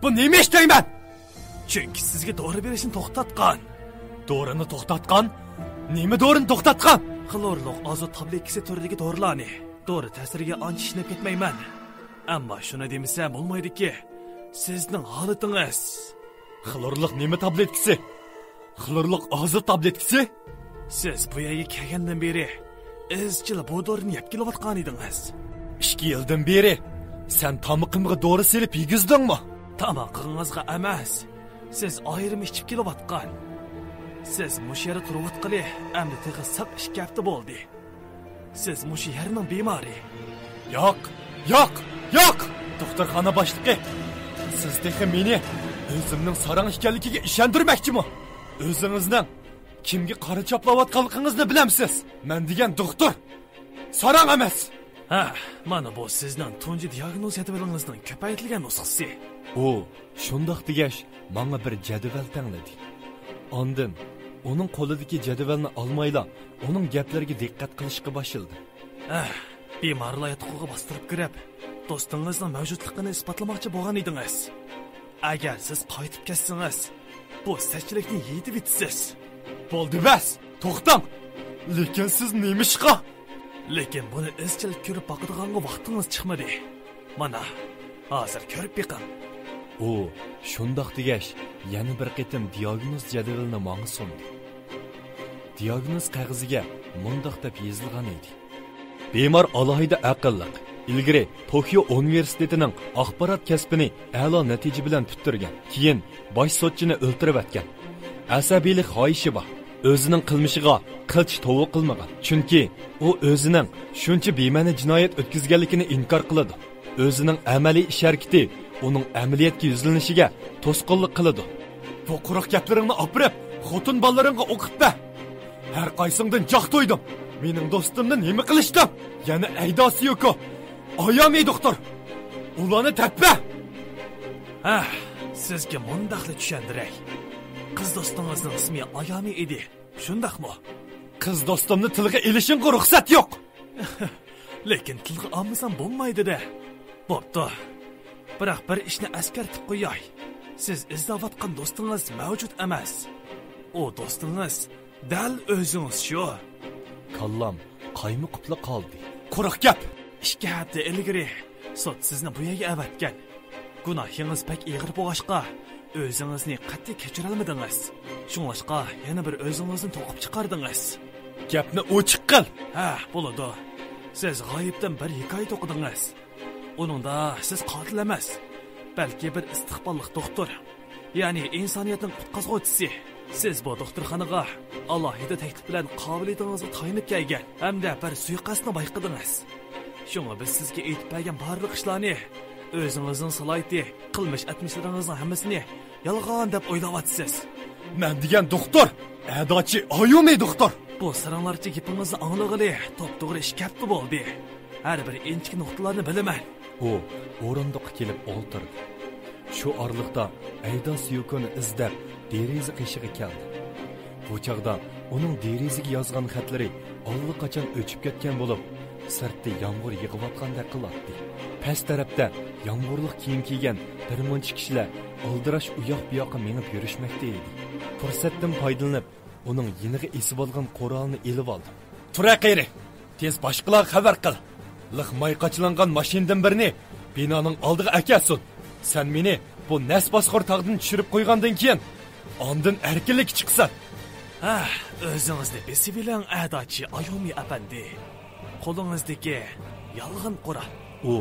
بۇ نېمە ئىش دەيمەن؟ چۈنكى سىزگە دورا بېرىشنى توختاتقان. دورىنى توختاتقان؟ نېمە دورىنى توختاتقان؟ خلورلۇق ئازوت تابلېتكىسى تۈرىدىكى دورىلارنى. دورا تەسىرىگە ئانچە ئىشىنىپ كەتمەيمەن. ئەمما شۇنى دېمىسەم بولمايدۇكى، سىزنىڭ ھالىتىڭىز. خلورلۇق نېمە تابلېتكىسى؟ خلورلۇق ئازوت تابلېتكىسى؟ سىز بۇ يەرگە كەلگەندىن بېرى ئىزچىل بۇ دورىنى يەپ كېلىۋاتقان ئىدىڭىز. ئىككى يىلدىن بېرى سەن تامىقىمغا دورا سېلىپ يېگۈزدۈڭمۇ؟ تامىقىڭىزغا ئەمەس، سىز ئايرىم ئىچىپ كېلىۋاتقان. سىز مۇشۇ يەردە تۇرۇۋاتقىلى ئەمدى تېخى ساق ئىككى ھەپتە بولدى. سىز مۇشۇ يەرنىڭ بىمارى. ياق، ياق، ياق! دوختۇرخانا باشلىقى، سىز تېخى مېنى ئۆزۈمنىڭ ساراڭ ئىكەنلىكىگە ئىشەندۈرمەكچىمۇ؟ ئۆزىڭىزنىڭ كىمگە قارا چاپلاۋاتقانلىقىڭىزنى بىلەمسىز؟ مەن دېگەن دوختۇر ساراڭ ئەمەس! ھە، مانا بۇ سىزنىڭ تۇنجى دىياگنوز جەدۋىلىڭىزنىڭ كۆپەيتىلگەن نۇسخىسى. ئۇ شۇنداق دېگەچ، ماڭا بىر جەدۋەل تەڭلىدى. ئاندىن ئۇنىڭ قولىدىكى جەدۋەلنى ئالمايلا، ئۇنىڭ گەپلىرىگە دىققەت قىلىشقا باشلىدىم. ئەھ، بىمارلار ياتىقىغا باستۇرۇپ كىرىپ، دوستىڭىزنىڭ مەۋجۇتلۇقىنى ئىسپاتلىماقچى بولغان ئىدىڭىز. ئەگەر سىز قايتىپ كەتسىڭىز، بۇ سەتچىلىكنى يېتىۋېتىسىز. بولدى، بەس! توختاڭ! لېكىن سىز نېمىشقا؟ لېكىن بۇنى ئىزچىل كۆرۈپ باقىدىغانغا ۋاقتىڭىز چىقمىدى. مانا، ھازىر كۆرۈپ بېقىڭ. ئۇ شۇنداق دېگەچ، يەنە بىر قېتىم دىياگنوز جەدۋىلىنى ماڭا سۇندى. دىياگنوز قەغىزىگە مۇنداق دەپ يېزىلغان ئىدى: بىمار ئالاھىدە ئەقىللىق، ئىلگىرى توكيو ئۇنىۋېرسىتېتىنىڭ ئاخبارات كەسپىنى ئەلا نەتىجە بىلەن پۈتتۈرگەن، كېيىن باش سوتچىنى ئۆلتۈرۈۋەتكەن. ئەسەبىيلىك خاھىشى بار، ئۆزىنىڭ قىلمىشىغا قىلچە توۋا قىلمىغان، چۈنكى ئۇ ئۆزىنىڭ شۇنچە بىمەنە جىنايەت ئۆتكۈزگەنلىكىنى ئىنكار قىلىدۇ. ئۆزىنىڭ ئەمەلىي ئىش ھەرىكىتى ئۇنىڭ ئەمەلىيەتكە يۈزلىنىشىگە توسقۇنلۇق قىلىدۇ. بۇ قۇرۇق گەپلىرىڭنى ئاپىرىپ، خوتۇن بالىلىرىڭغا ئوقۇپ بەر. ھەر قايسىڭدىن جاق تويدۇم. مېنىڭ دوستۇمنى نېمە قىلىشتىڭ؟ يەنە ئەيدا سيوكو. ئايامى دوختۇر. ئۇلارنى تەپپە! ھە، سىزگە مۇنداقلا چۈشەندۈرەي. قىز دوستىڭىزنىڭ ئىسمى ئايامى ئىدى، شۇنداقمۇ؟ قىز دوستۇمنى تىلغا ئېلىشىڭغا رۇخسەت يوق. لېكىن تىلغا ئالمىسام بولمايدۇ-دە. بوپتۇ. بىراق بىر ئىشنى ئەسكەرتىپ قوياي. سىز ئىزدەۋاتقان دوستىڭىز مەۋجۇت ئەمەس. ئۇ دوستىڭىز دەل ئۆزىڭىز شۇ. كاللام قايمۇقۇپلا قالدى. قۇرۇق گەپ! ئىككى ھەپتە ئىلگىرى سوت سىزنى بۇ يەرگە ئەۋەتكەن. گۇناھىڭىز بەك ئېغىر بولغاچقا، ئۆزىڭىزنى قەتئىي كەچۈرەلمىدىڭىز. شۇڭلاشقا يەنە بىر ئۆزىڭىزنى توقۇپ چىقاردىڭىز. گەپنى ئوچۇق قىل! ھە، بولىدۇ. سىز غايىبتىن بىر ھېكايە توقۇدىڭىز. ئۇنىڭدا سىز قاتىل ئەمەس، بەلكى بىر ئىستىقباللىق دوختۇر، يەنى ئىنسانىيەتنىڭ قۇتقۇزغۇچىسى. سىز بۇ دوختۇرخانىغا ئالاھىدە تەكلىپ بىلەن قابىلىيىتىڭىزگە تايىنىپ كەلگەن ھەمدە بىر سۇيىقەستنى بايقىدىڭىز. شۇڭا بىز سىزگە ئېيتىپ بەرگەن بارلىق ئىشلارنى، ئۆزىڭىزنىڭ سالاھىيىتى، قىلمىش ئەتمىشلىرىڭىزنىڭ ھەممىسىنى يالغان دەپ ئويلاۋاتىسىز. مەن دېگەن دوختۇر، ئەداچى ئايۇمى دوختۇر. بۇ سىرىڭلارچە گېپىڭىزنى ئاڭلىغىلى توپتوغرا ئىككى ھەپتە بولدى. ھەر بىر ئىنچىكە نۇقتىلارنى بىلىمەن. ئۇ ئورۇندۇققا كېلىپ ئولتۇردى. شۇ ئارىلىقتا ئەيدا سيوكونى ئىزدەپ دېرىزە قېشىغا كەلدى. بۇ چاغدا ئۇنىڭ دېرىزىگە يازغان خەتلىرى ئاللىقاچان ئۆچۈپ كەتكەن بولۇپ، سىرتتا يامغۇر يېغىۋاتقاندەك قىلاتتى. پەس تەرەپتە يامغۇرلۇق كىيىم كىيگەن بىر مۇنچە كىشىلەر ئالدىراش ئۇياق-بۇياققا مېڭىپ يۈرۈشمەكتە ئىدى. پۇرسەتتىن پايدىلىنىپ، ئۇنىڭ يېنىغا ئېسىۋالغان قورالىنى ئېلىۋالدى. تۇر ھەقىرى! تېز باشقىلارغا خەۋەر قىل. لىق ماي قاچىلانغان ماشىنىدىن بىرنى بىنانىڭ ئالدىغا ئەكەلسۇن. سەن مېنى بۇ نەس باسقۇر تاغدىن چۈشۈرۈپ قويغاندىن كېيىن، ئاندىن ئەركىنلىككە چىقىسەن. ھە، ئۆزىڭىزنى بېسىۋېلىڭ، ئەداچى ئايومى ئەپەندى. قولىڭىزدىكى يالغان قورال. ئۇ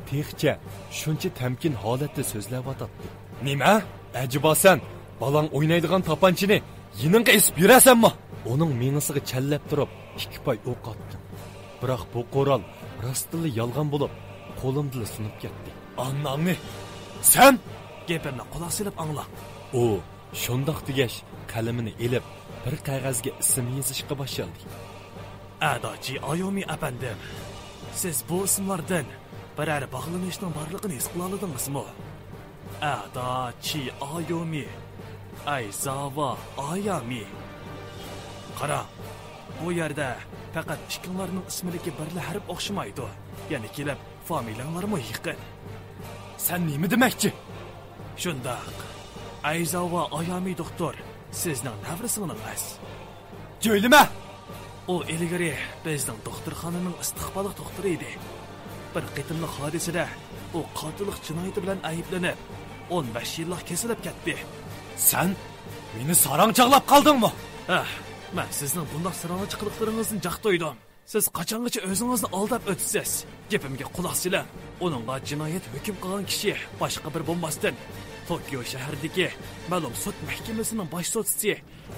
تېخىچە شۇنچە تەمكىن ھالەتتە سۆزلەۋاتاتتى. نېمە؟ ئەجەبا سەن بالاڭ ئوينايدىغان تاپانچىنى يېنىڭغا ئېسىپ يۈرەسەنمۇ؟ ئۇنىڭ مېڭىسىغا چەنلەپ تۇرۇپ ئىككى پاي ئوق ئاتتىم. بىراق بۇ قورال راستتىنلا يالغان بولۇپ، قولۇمدىلا سۇنۇپ كەتتى. ئاناڭنى! سەن! گېپىمنى قۇلاق سېلىپ ئاڭلاڭ. ئۇ شۇنداق دېگەچ، قەلىمىنى ئېلىپ، بىر قەغەزگە ئىسىم يېزىشقا باشلىدى. ئەداچى ئايومى ئەپەندىم، سىز بۇ ئىسىملاردىن بىرەر باغلىنىشنىڭ بارلىقىنى ھېس قىلالىدىڭىزمۇ؟ ئەداچى ئايومى، ئەيزاۋا ئايامى. قاراڭ، بۇ يەردە پەقەت ئىككىڭلارنىڭ ئىسمىدىكى بىرلا ھەرپ ئوخشىمايدۇ. يەنە كېلىپ، فامىلەڭلارمۇ يېقىن. سەن نېمە دېمەكچى؟ شۇنداق. ئەيزاۋا ئايامى دوختۇر، سىزنىڭ نەۋرە سىڭلىڭىز. جۆيلىمە! ئۇ ئىلگىرى بىزنىڭ دوختۇرخانىنىڭ ئىستىقباللىق دوختۇرى ئىدى. بىر قېتىملىق ھادىسىدە ئۇ قاتىللىق جىنايىتى بىلەن ئەيىبلىنىپ، ئون بەش يىللىق كېسىلىپ كەتتى. سەن مېنى ساراڭ چاغلاپ قالدىڭمۇ؟ ئەھ، مەن سىزنىڭ بۇنداق ساراڭچە قىلىقلىرىڭىزدىن جاق تويدۇم. سىز قاچانغىچە ئۆزىڭىزنى ئالداپ ئۆتىسىز؟ گېپىمگە قۇلاق سېلىڭ. ئۇنىڭغا جىنايەت ھۆكۈم قىلغان كىشى باشقا بىر بولماستىن، توكيو شەھىرىدىكى مەلۇم سوت مەھكىمىسىنىڭ باش سوتچىسى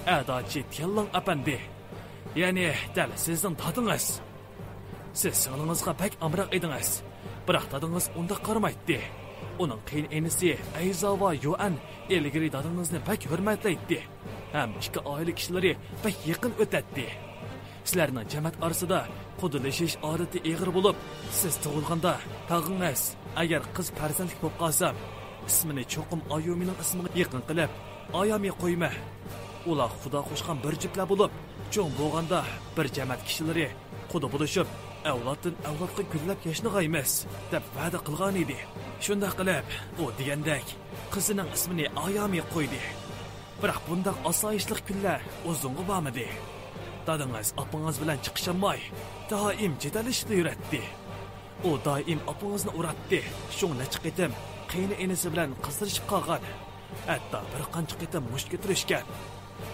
ئەداچى تيەنلاڭ ئەپەندى. يەنى دەل سىزنىڭ دادىڭىز. سىز سىڭلىڭىزغا بەك ئامراق ئىدىڭىز. بىراق دادىڭىز ئۇنداق قارىمايتتى. ئۇنىڭ قېيىنئىنىسى ئەيزاۋا يۇئەن ئىلگىرى دادىڭىزنى بەك ھۆرمەتلەيتتى ھەم ئىككى ئائىلە كىشىلىرى بەك يېقىن ئۆتەتتى. سىلەرنىڭ جەمەت ئارىسىدا قۇدىلىشىش ئادىتى ئېغىر بولۇپ، سىز تۇغۇلغاندا تاغىڭىز، ئەگەر قىز پەرزەنتلىك بولۇپ قالسا، ئىسمىنى چوقۇم ئايۇمىنىڭ ئىسمىغا يېقىن قىلىپ، ئايامى قويما. ئۇلار خۇدا قوشقان بىر جۈپلەر بولۇپ، چوڭ بولغاندا بىر جەمەت كىشىلىرى قۇدا بولۇشۇپ، ئەۋلادتىن ئەۋلادقا گۈللەپ ياشنىغايمىز، دەپ ۋەدە قىلغانىدى. شۇنداق قىلىپ، ئۇ دېگەندەك قىزىنىڭ ئىسمىنى ئايامى قويدى. بىراق بۇنداق ئاسايىشلىق كۈنلەر ئۇزۇنغا بارمىدى. دادىڭىز ئاپىڭىز بىلەن چىقىشالماي، دائىم جېدەللىشىپلا يۈرەتتى. ئۇ دائىم ئاپىڭىزنى ئۇراتتى، شۇڭا نەچچە قېتىم قېيىنئىنىسى بىلەن قىزىرىشىپ قالغان. ھەتتا بىر قانچە قېتىم مۇشت كۆتۈرۈشكەن.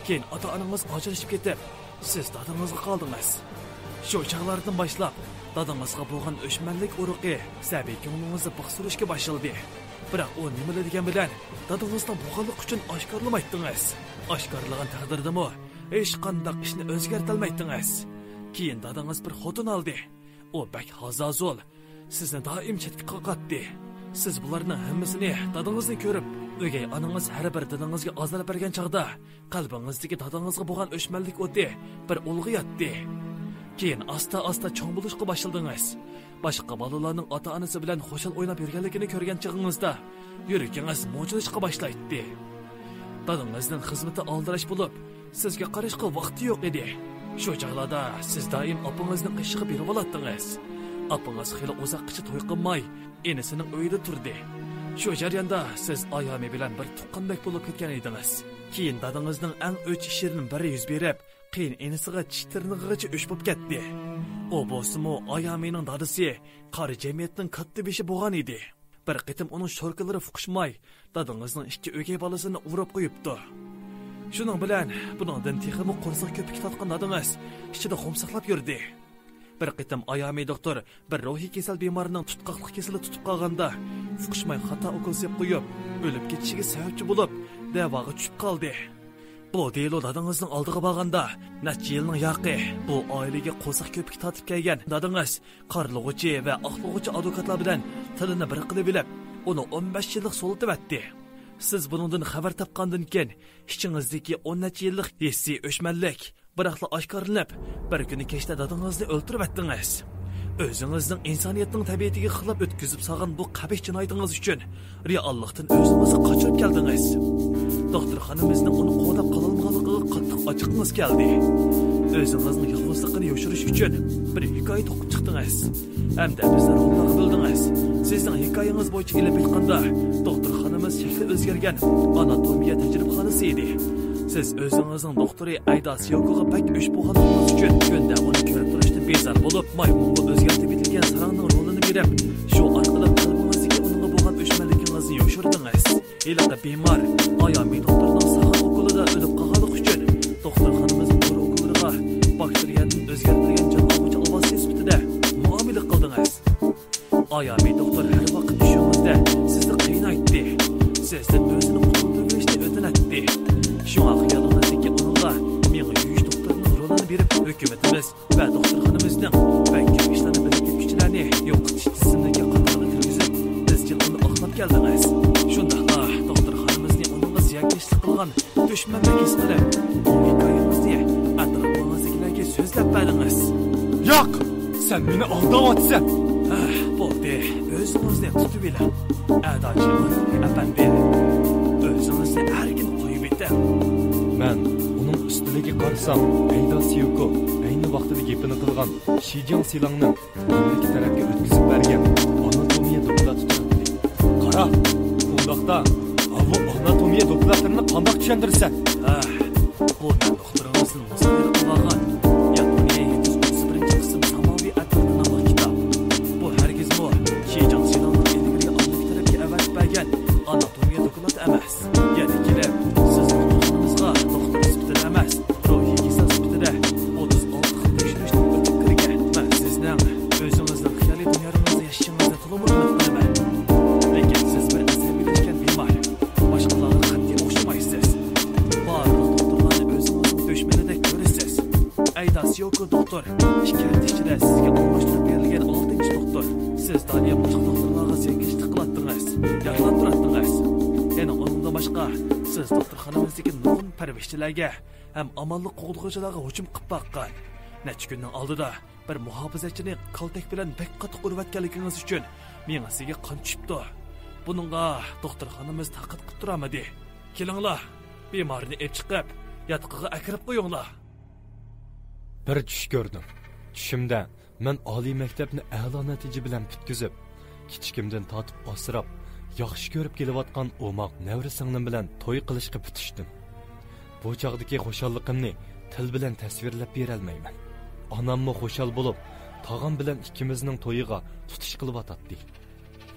كېيىن ئاتا-ئانىڭىز ئاجرىشىپ كېتىپ، سىز دادىڭىزغا قالدىڭىز. شۇ چاغلاردىن باشلاپ، دادىڭىزغا بولغان ئۆچمەنلىك ئۇرۇقى سەبىي كۆڭلىڭىزنى بىخ سۈرۈشكە باشلىدى. بىراق ئۇ نېمىلا دېگەن بىلەن دادىڭىزنىڭ بولغانلىقى ئۈچۈن ئاشكارىلىمايتتىڭىز. ئاشكارىلىغان تەقدىردىمۇ ھېچقانداق ئىشنى ئۆزگەرتەلمەيتتىڭىز. كېيىن دادىڭىز بىر خوتۇن ئالدى. ئۇ بەك ھازازۇل، سىزنى دائىم چەتكە قاقاتتى. سىز بۇلارنىڭ ھەممىسىنى دادىڭىزنى كۆرۈپ، ئۆگەي ئانىڭىز ھەر بىر دىلىڭىزگە ئازار بەرگەن چاغدا، قەلبىڭىزدىكى دادىڭىزغا بولغان ئۆچمەنلىك ئوتى بىر ئۇلغىياتتى. كېيىن ئاستا-ئاستا چوڭ بولۇشقا باشلىدىڭىز. باشقا بالىلارنىڭ ئاتا-ئانىسى بىلەن خۇشال ئويناپ يۈرگەنلىكىنى كۆرگەن چېغىڭىزدا، يۈرىكىڭىز مۇجۇلۇشقا باشلايتتى. دادىڭىزنىڭ خىزمىتى ئالدىراش بولۇپ، سىزگە قاراشقا ۋاقتى يوق ئىدى. شۇ چاغلاردا سىز دائىم ئاپىڭىزنىڭ قېشىغا بېرىۋالاتتىڭىز. ئاپىڭىز خېلى ئۇزاققىچە توي قىلماي، ئىنىسىنىڭ ئۆيىدە تۇردى. شۇ جەرياندا سىز ئايامى بىلەن بىر تۇغقاندەك بولۇپ كەتكەن ئىدىڭىز. كېيىن دادىڭىزنىڭ ئەڭ ئۆچ ئىشىدىن بىرى يۈز بېرىپ، قېيىنئىنىسىغا چىش تىرنىقىغىچە ئۆچ بولۇپ كەتتى. ئۇ بولسىمۇ ئايامىنىڭ دادىسى، قارا جەمئىيەتنىڭ كاتتا بېشى بولغان ئىدى. بىر قېتىم ئۇنىڭ شوركىلىرى ئۇقۇشماي، دادىڭىزنىڭ ئىككى ئۆگەي بالىسىنى ئۇرۇپ قويۇپتۇ. شۇنىڭ بىلەن بۇنىڭدىن تېخىمۇ قورساق كۆپۈكى تارتقان دادىڭىز ئىچىدە خومساقلاپ يۈردى. بىر قېتىم ئايامى دوختۇر بىر روھىي كېسەل بىمارىنىڭ تۇتقاقلىق كېسىلى تۇتۇپ قالغاندا، ئۇقۇشماي خاتا ئوكۇل سېلىپ قويۇپ، ئۆلۈپ كېتىشىگە سەۋەبچى بولۇپ، دەۋاغا چۈشۈپ قالدى. بۇ دېلو دادىڭىزنىڭ ئالدىغا بارغاندا، نەچچە يىلنىڭ ياقى بۇ ئائىلىگە قورساق كۆپۈكى تارتىپ كەلگەن دادىڭىز قارلىغۇچى ۋە ئاقلىغۇچى ئادۋوكاتلار بىلەن تىلىنى بىر قىلىۋېلىپ، ئۇنى ئون بەش يىللىق سولىتىۋەتتى. سىز بۇنىڭدىن خەۋەر تاپقاندىن كېيىن، ئىچىڭىزدىكى ئون نەچچە يىللىق ھېسسىي ئۆچمەنلىك بىراقلا ئاشكارىلىنىپ، بىر كۈنى كەچتە دادىڭىزنى ئۆلتۈرۈۋەتتىڭىز. ئۆزىڭىزنىڭ ئىنسانىيەتنىڭ تەبىئىتىگە خىلاپ ئۆتكۈزۈپ سالغان بۇ قەبىھ جىنايىتىڭىز ئۈچۈن رېئاللىقتىن ئۆزىڭىزنى قاچۇرۇپ كەلدىڭىز. دوختۇرخانىمىزنىڭ ئۇنى قوغداپ قالالمىغانلىقىغا قاتتىق ئاچچىقىڭىز كەلدى. ئۆزىڭىزنىڭ يالغۇزلۇقىنى يوشۇرۇش ئۈچۈن بىر ھېكايە توقۇپ چىقتىڭىز. ھەمدە بىزنى روللارغا بۆلدىڭىز. سىزنىڭ ھېكايىڭىز بويىچە ئېلىپ ئېيتقاندا، دوختۇرخانىمىز شەكلى ئۆزگەرگەن ئاناتومىيە تەجرىبىخانىسى ئىدى. سىز ئۆزىڭىزنىڭ دوختۇرى ئەيدا سىيوكوغا بەك ئۆچ بولغانلىقىڭىز ئۈچۈن، كۈندە ئۇنى كۆرۈپ تۇرۇشتىن بىزار بولۇپ، مايمۇنغا ئۆزگەرتىپ ئېتىلگەن ساراڭنىڭ رولىنى بېرىپ، شۇ ئارقىلىق قەلبىڭىزدىكى ئۇنىڭغا بولغان ئۆچمەنلىكىڭىزنى يوشۇردىڭىز. ھېلىقى بىمار ئايامى دوختۇرنىڭ ساخا ئوكۇلىدا ئۆلۈپ قالغانلىقى ئۈچۈن، دوختۇرخانىمىزنىڭ دورا ئوكۇللىرىغا باكتېرىيەدىن ئۆزگەرتىلگەن جان ئالغۇچى ئاۋازى سۈپىتىدە مۇئامىلە قىلدىڭىز. ئايامى دوختۇر ھەر ۋاقىت چۈشىڭىزدە سىزنى قىينايتتى. سىزدىن ئۆزىنى قۇتۇلدۇرۇۋېلىشنى ئۆتۈنەتتى. شۇڭا خىيالىڭىزدىكى ئۇنىڭغا مېڭە يۇيۇش دوختۇرىنىڭ رولىنى بېرىپ، ھۆكۈمىتىمىز ۋە دوختۇرخانىمىزنىڭ بەك كۆپ ئىشلارنى بىلىپ كەتكۈچىلەرنى يوقىتىش تىزىملىكىگە قاتارلىق كىرگۈزۈپ، ئىزچىل ئۇنى ئاقلاپ كەلدىڭىز. شۇنداقلا دوختۇرخانىمىزنى ئۇنىڭغا زىيانكەشلىك قىلغان دۈشمەندەك ھېس قىلىپ، بۇ ھېكايىڭىزنى ئەتراپىڭىزدىكىلەرگە سۆزلەپ بەردىڭىز. ياق! سەن مېنى ئالداۋاتىسەن! ئەھ، بولدى، ئۆزىڭىزنى تۇتۇۋېلىڭ. ئەداچى ئەپەندى، ئۆزىڭىزنى ئەركىن قويۇۋېتىڭ. مەن ئۇنىڭ ئۈستىلىگە قارىسام، ئەيدا سىيوكو ئەينى ۋاقتىدا گېپىنى قىلغان شىجياڭ سىلاڭنىڭ ئامېرىكا تەرەپكە ئۆتكۈزۈپ بەرگەن ئاناتومىيە دوكلاتى تۇراتتى. قارا، ئۇنداقتا، ئاۋۇ ئاناتومىيە دوكلاتلىرىنى قانداق چۈشەندۈرىسەن؟ ھە، بۇ مەن دوختۇرىڭىزدىن مۇزاكىرە قىلىۋالغان ياپونىيە يىلتىز ئوتتۇز بىرىنچى قىسىم ساماۋى ئەتىرى ناملىق كىتاب. بۇ ھەرگىزمۇ شىجاڭ سىناۋىنىڭ ئىلگىرى ئالدىنقى تەرەپكە ئەۋەتىپ بەرگەن ئاناتومىيە دوكلاتى ئەمەس. يەنە كېلىپ، سىز دوختۇرخانىمىزغا دوختۇر سۈپىتىدە ئەمەس، روھىي كېسەل سۈپىتىدە ئوتتۇز ئالتە خىل تەكشۈرۈشتىن ئۆتۈپ كىرگەن. مەن سىزنىڭ ئۆزىڭىزنىڭ خىيالىي دۇنياڭىزدا ياشىشىڭىزنى تولىمۇ ئۈمىد قىلىمەن. لېكىن سىز بىر ئەسەبىيلەشكەن بىمار. باشقىلارغا قەتئىي ئوخشىمايسىز. بارلىق دوختۇرلارنى ئۆزىڭىزنىڭ دۈشمىنىدەك كۆرىسىز. ئەيدا سيوكو دوختۇر، ئىككى ھەپتە ئىچىدە سىزگە ئالماشتۇرۇپ بېرىلگەن ئالتىنچى دوختۇر. سىز دائىم باشقا دوختۇرلارغا زېرىكىشلىك قىلاتتىڭىز، ياخشىلاندۇراتتىڭىز. يەنە ئۇنىڭدىن باشقا، سىز دوختۇرخانىمىزدىكى نۇرغۇن پەرۋىشچىلەرگە ھەم ئامانلىق قوغدىغۇچىلارغا ھۇجۇم قىلىپ باققان. نەچچە كۈننىڭ ئالدىدا بىر مۇھاپىزەتچىنى كالتەك بىلەن بەك قاتتىق ئۇرۇۋەتكەنلىكىڭىز ئۈچۈن مېڭىسىگە قان چۈشۈپتۇ. بۇنىڭغا دوختۇرخانىمىز تاقەت قىلىپ تۇرالمىدى. كېلىڭلار، بىمارنى ئېلىپ چىقىپ، ياتىقىغا ئەكىرىپ قويۇڭلار. بىر چۈش كۆردۈم. چۈشۈمدە مەن ئالىي مەكتەپنى ئەلا نەتىجە بىلەن پۈتكۈزۈپ، كىچىكىمدىن تارتىپ ئاسراپ، ياخشى كۆرۈپ كېلىۋاتقان ئوماق نەۋرە سىڭلىم بىلەن توي قىلىشقا پۈتۈشتۈم. بۇ چاغدىكى خۇشاللىقىمنى تىل بىلەن تەسۋىرلەپ بېرەلمەيمەن. ئاناممۇ خۇشال بولۇپ، تاغام بىلەن ئىككىمىزنىڭ تويىغا تۇتۇش قىلىۋاتاتتى.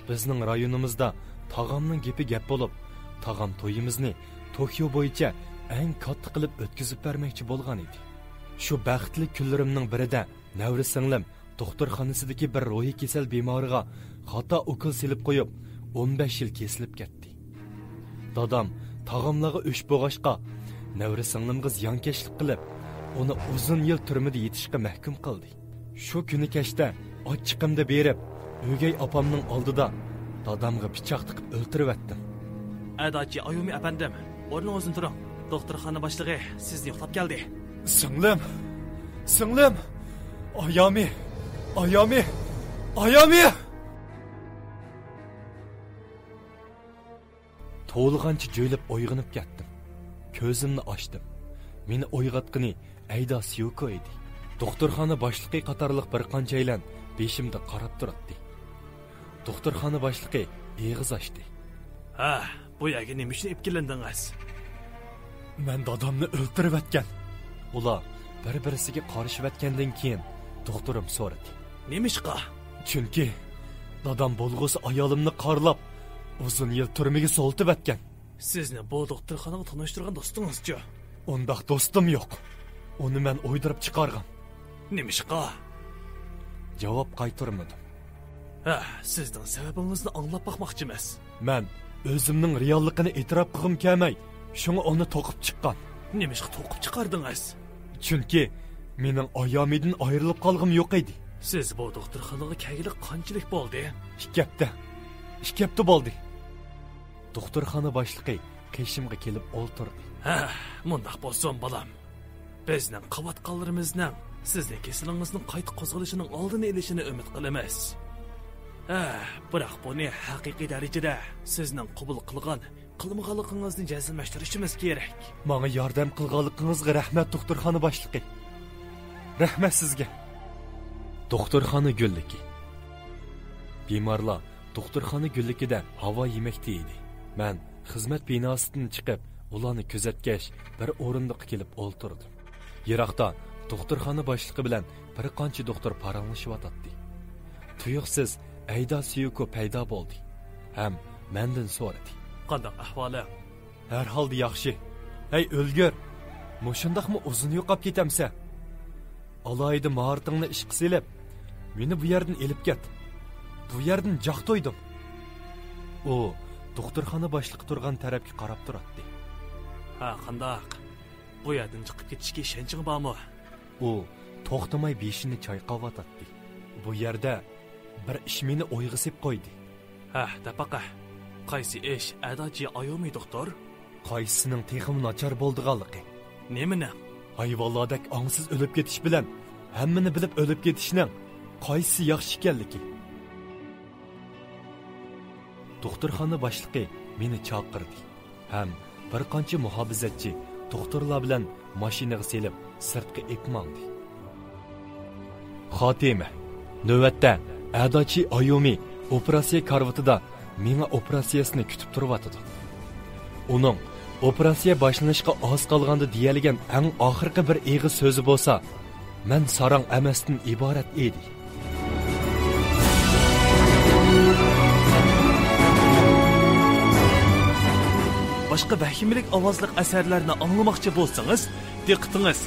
بىزنىڭ رايونىمىزدا تاغامنىڭ گېپى گەپ بولۇپ، تاغام تويىمىزنى توكيو بويىچە ئەڭ كاتتا قىلىپ ئۆتكۈزۈپ بەرمەكچى بولغان ئىدى. شۇ بەختلىك كۈنلىرىمنىڭ بىرىدە نەۋرە سىڭلىم دوختۇرخانىسىدىكى بىر روھىي كېسەل بىمارىغا خاتا ئوكۇل سېلىپ قويۇپ، ئون بەش يىل كېسىلىپ كەتتى. دادام تاغاملارغا ئۆچ بولغاچقا، نەۋرە سىڭلىمغا زىيانكەشلىك قىلىپ، ئۇنى ئۇزۇن يىل تۈرمىدە يېتىشقا مەھكۇم قىلدى. شۇ كۈنى كەچتە ئاچچىقىمدا بېرىپ، ئۆگەي ئاپامنىڭ ئالدىدا دادامغا پىچاق تىقىپ ئۆلتۈرۈۋەتتىم. ئەداچى ئايۇمى ئەپەندىم، ئورنىڭىزدىن تۇرۇڭ. دوختۇرخانا باشلىقى سىزنى يوقلاپ كەلدى. سىڭلىم! سىڭلىم! ئايامى! ئايامى! ئايامى! توۋلىغانچە جۆيلۈپ ئويغىنىپ كەتتىم. كۆزۈمنى ئاچتىم. مېنى ئويغاتقىنى ئەيدا سيوكو ئىدى. دوختۇرخانا باشلىقى قاتارلىق بىر قانچەيلەن بېشىمدا قاراپ تۇراتتى. دوختۇرخانا باشلىقى ئېغىز ئاچتى. ھە، بۇ يەرگە نېمە ئۈچۈن ئېلىپ كېلىندىڭىز؟ مەن دادامنى ئۆلتۈرۈۋەتكەن. ئۇلار بىر-بىرسىگە قارىشىۋەتكەندىن كېيىن دوختۇرۇم سورىدى. نېمىشقا؟ چۈنكى دادام بولغۇسى ئايالىمنى قارىلاپ، ئۇزۇن يىل تۈرمىگە سولىتىۋەتكەن. سىزنى بۇ دوختۇرخانىغا تونۇشتۇرغان دوستىڭىزچۇ؟ ئۇنداق دوستۇم يوق. ئۇنى مەن ئويدۇرۇپ چىقارغان. نېمىشقا؟ جاۋاب قايتۇرمىدىم. ھە، سىزنىڭ سەۋەبىڭىزنى ئاڭلاپ باقماقچىمىز. مەن ئۆزۈمنىڭ رېئاللىقىنى ئېتىراپ قىلغۇم كەلمەي، شۇڭا ئۇنى توقۇپ چىققان. نېمىشقا توقۇپ چىقاردىڭىز؟ چۈنكى مېنىڭ ئايامىدىن ئايرىلىپ قالغۇم يوق ئىدى. سىز بۇ دوختۇرخانىغا كەلگىلى قانچىلىك بولدى؟ ئىككى ھەپتە. ئىككى ھەپتە بولدى. دوختۇرخانا باشلىقى قېشىمغا كېلىپ ئولتۇردى. ھە، مۇنداق بولسۇن، بالام. بىزنىڭ قىلىۋاتقانلىرىمىزنىڭ سىزنىڭ كېسىلىڭىزنىڭ قايتا قوزغىلىشىنىڭ ئالدىنى ئېلىشىنى ئۈمىد قىلىمىز. ھە، بىراق بۇنى ھەقىقىي دەرىجىدە سىزنىڭ قوبۇل قىلغان، قىلمىغانلىقىڭىزنى جەزملەشتۈرۈشىمىز كېرەك. ماڭا ياردەم قىلغانلىقىڭىزغا رەھمەت، دوختۇرخانا باشلىقى. رەھمەت سىزگە. دوختۇرخانا گۈللۈكى. بىمارلار دوختۇرخانا گۈللۈكىدە ھاۋا يېمەكتە ئىدى. مەن خىزمەت بىناسىدىن چىقىپ، ئۇلارنى كۆزەتكەچ، بىر ئورۇندۇققا كېلىپ ئولتۇردۇم. يىراقتا دوختۇرخانا باشلىقى بىلەن بىر قانچە دوختۇر پاراڭلىشىۋاتاتتى. تۇيۇقسىز ئەيدا سيۇكو پەيدا بولدى ھەم مەندىن سورىدى. قانداق ئەھۋالىڭ؟ ھەر ھالدا ياخشى. ھەي، ئۆلگۈر! مۇشۇنداقمۇ ئۇزۇن يوقاپ كېتەمسەن؟ ئالاھىدە ماھارىتىڭنى ئىشقا سېلىپ، مېنى بۇ يەردىن ئېلىپ كەت. بۇ يەردىن جاق تويدۇم. ئۇ دوختۇرخانا باشلىقى تۇرغان تەرەپكە قاراپ تۇراتتى. ھە، قانداق؟ بۇ يەردىن چىقىپ كېتىشكە ئىشەنچىڭ بارمۇ؟ ئۇ توختىماي بېشىنى چايقاۋاتاتتى. بۇ يەردە بىر ئىش مېنى ئويغا سېلىپ قويدى. ھە، دەپ باقە. قايسى ئىش، ئەداچى ئايومى دوختۇر؟ قايسىسىنىڭ تېخىمۇ ناچار بولىدىغانلىقى. نېمىنىڭ؟ ھايۋانلاردەك ئاڭسىز ئۆلۈپ كېتىش بىلەن ھەممىنى بىلىپ ئۆلۈپ كېتىشنىڭ قايسىسى ياخشى ئىكەنلىكى. دوختۇرخانا باشلىقى مېنى چاقىردى ھەم بىر قانچە مۇھاپىزەتچى دوختۇرلار بىلەن ماشىنىغا سېلىپ، سىرتقا ئېلىپ ماڭدى. خاتىمە. نۆۋەتتە ئەداچى ئايومى ئوپېراتسىيە كارىۋىتىدا مېڭە ئوپېراتسىيەسىنى كۈتۈپ تۇرۇۋاتىدۇ. ئۇنىڭ ئوپېراتسىيە باشلىنىشقا ئاز قالغاندا دېيەلىگەن ئەڭ ئاخىرقى بىر ئېغىز سۆزى بولسا، «مەن ساراڭ ئەمەستىن ئىبارەت» ئىدى. باشقا ۋەھىمىلىك ئاۋازلىق ئەسەرلەرنى ئاڭلىماقچى بولسىڭىز، دىققىتىڭىز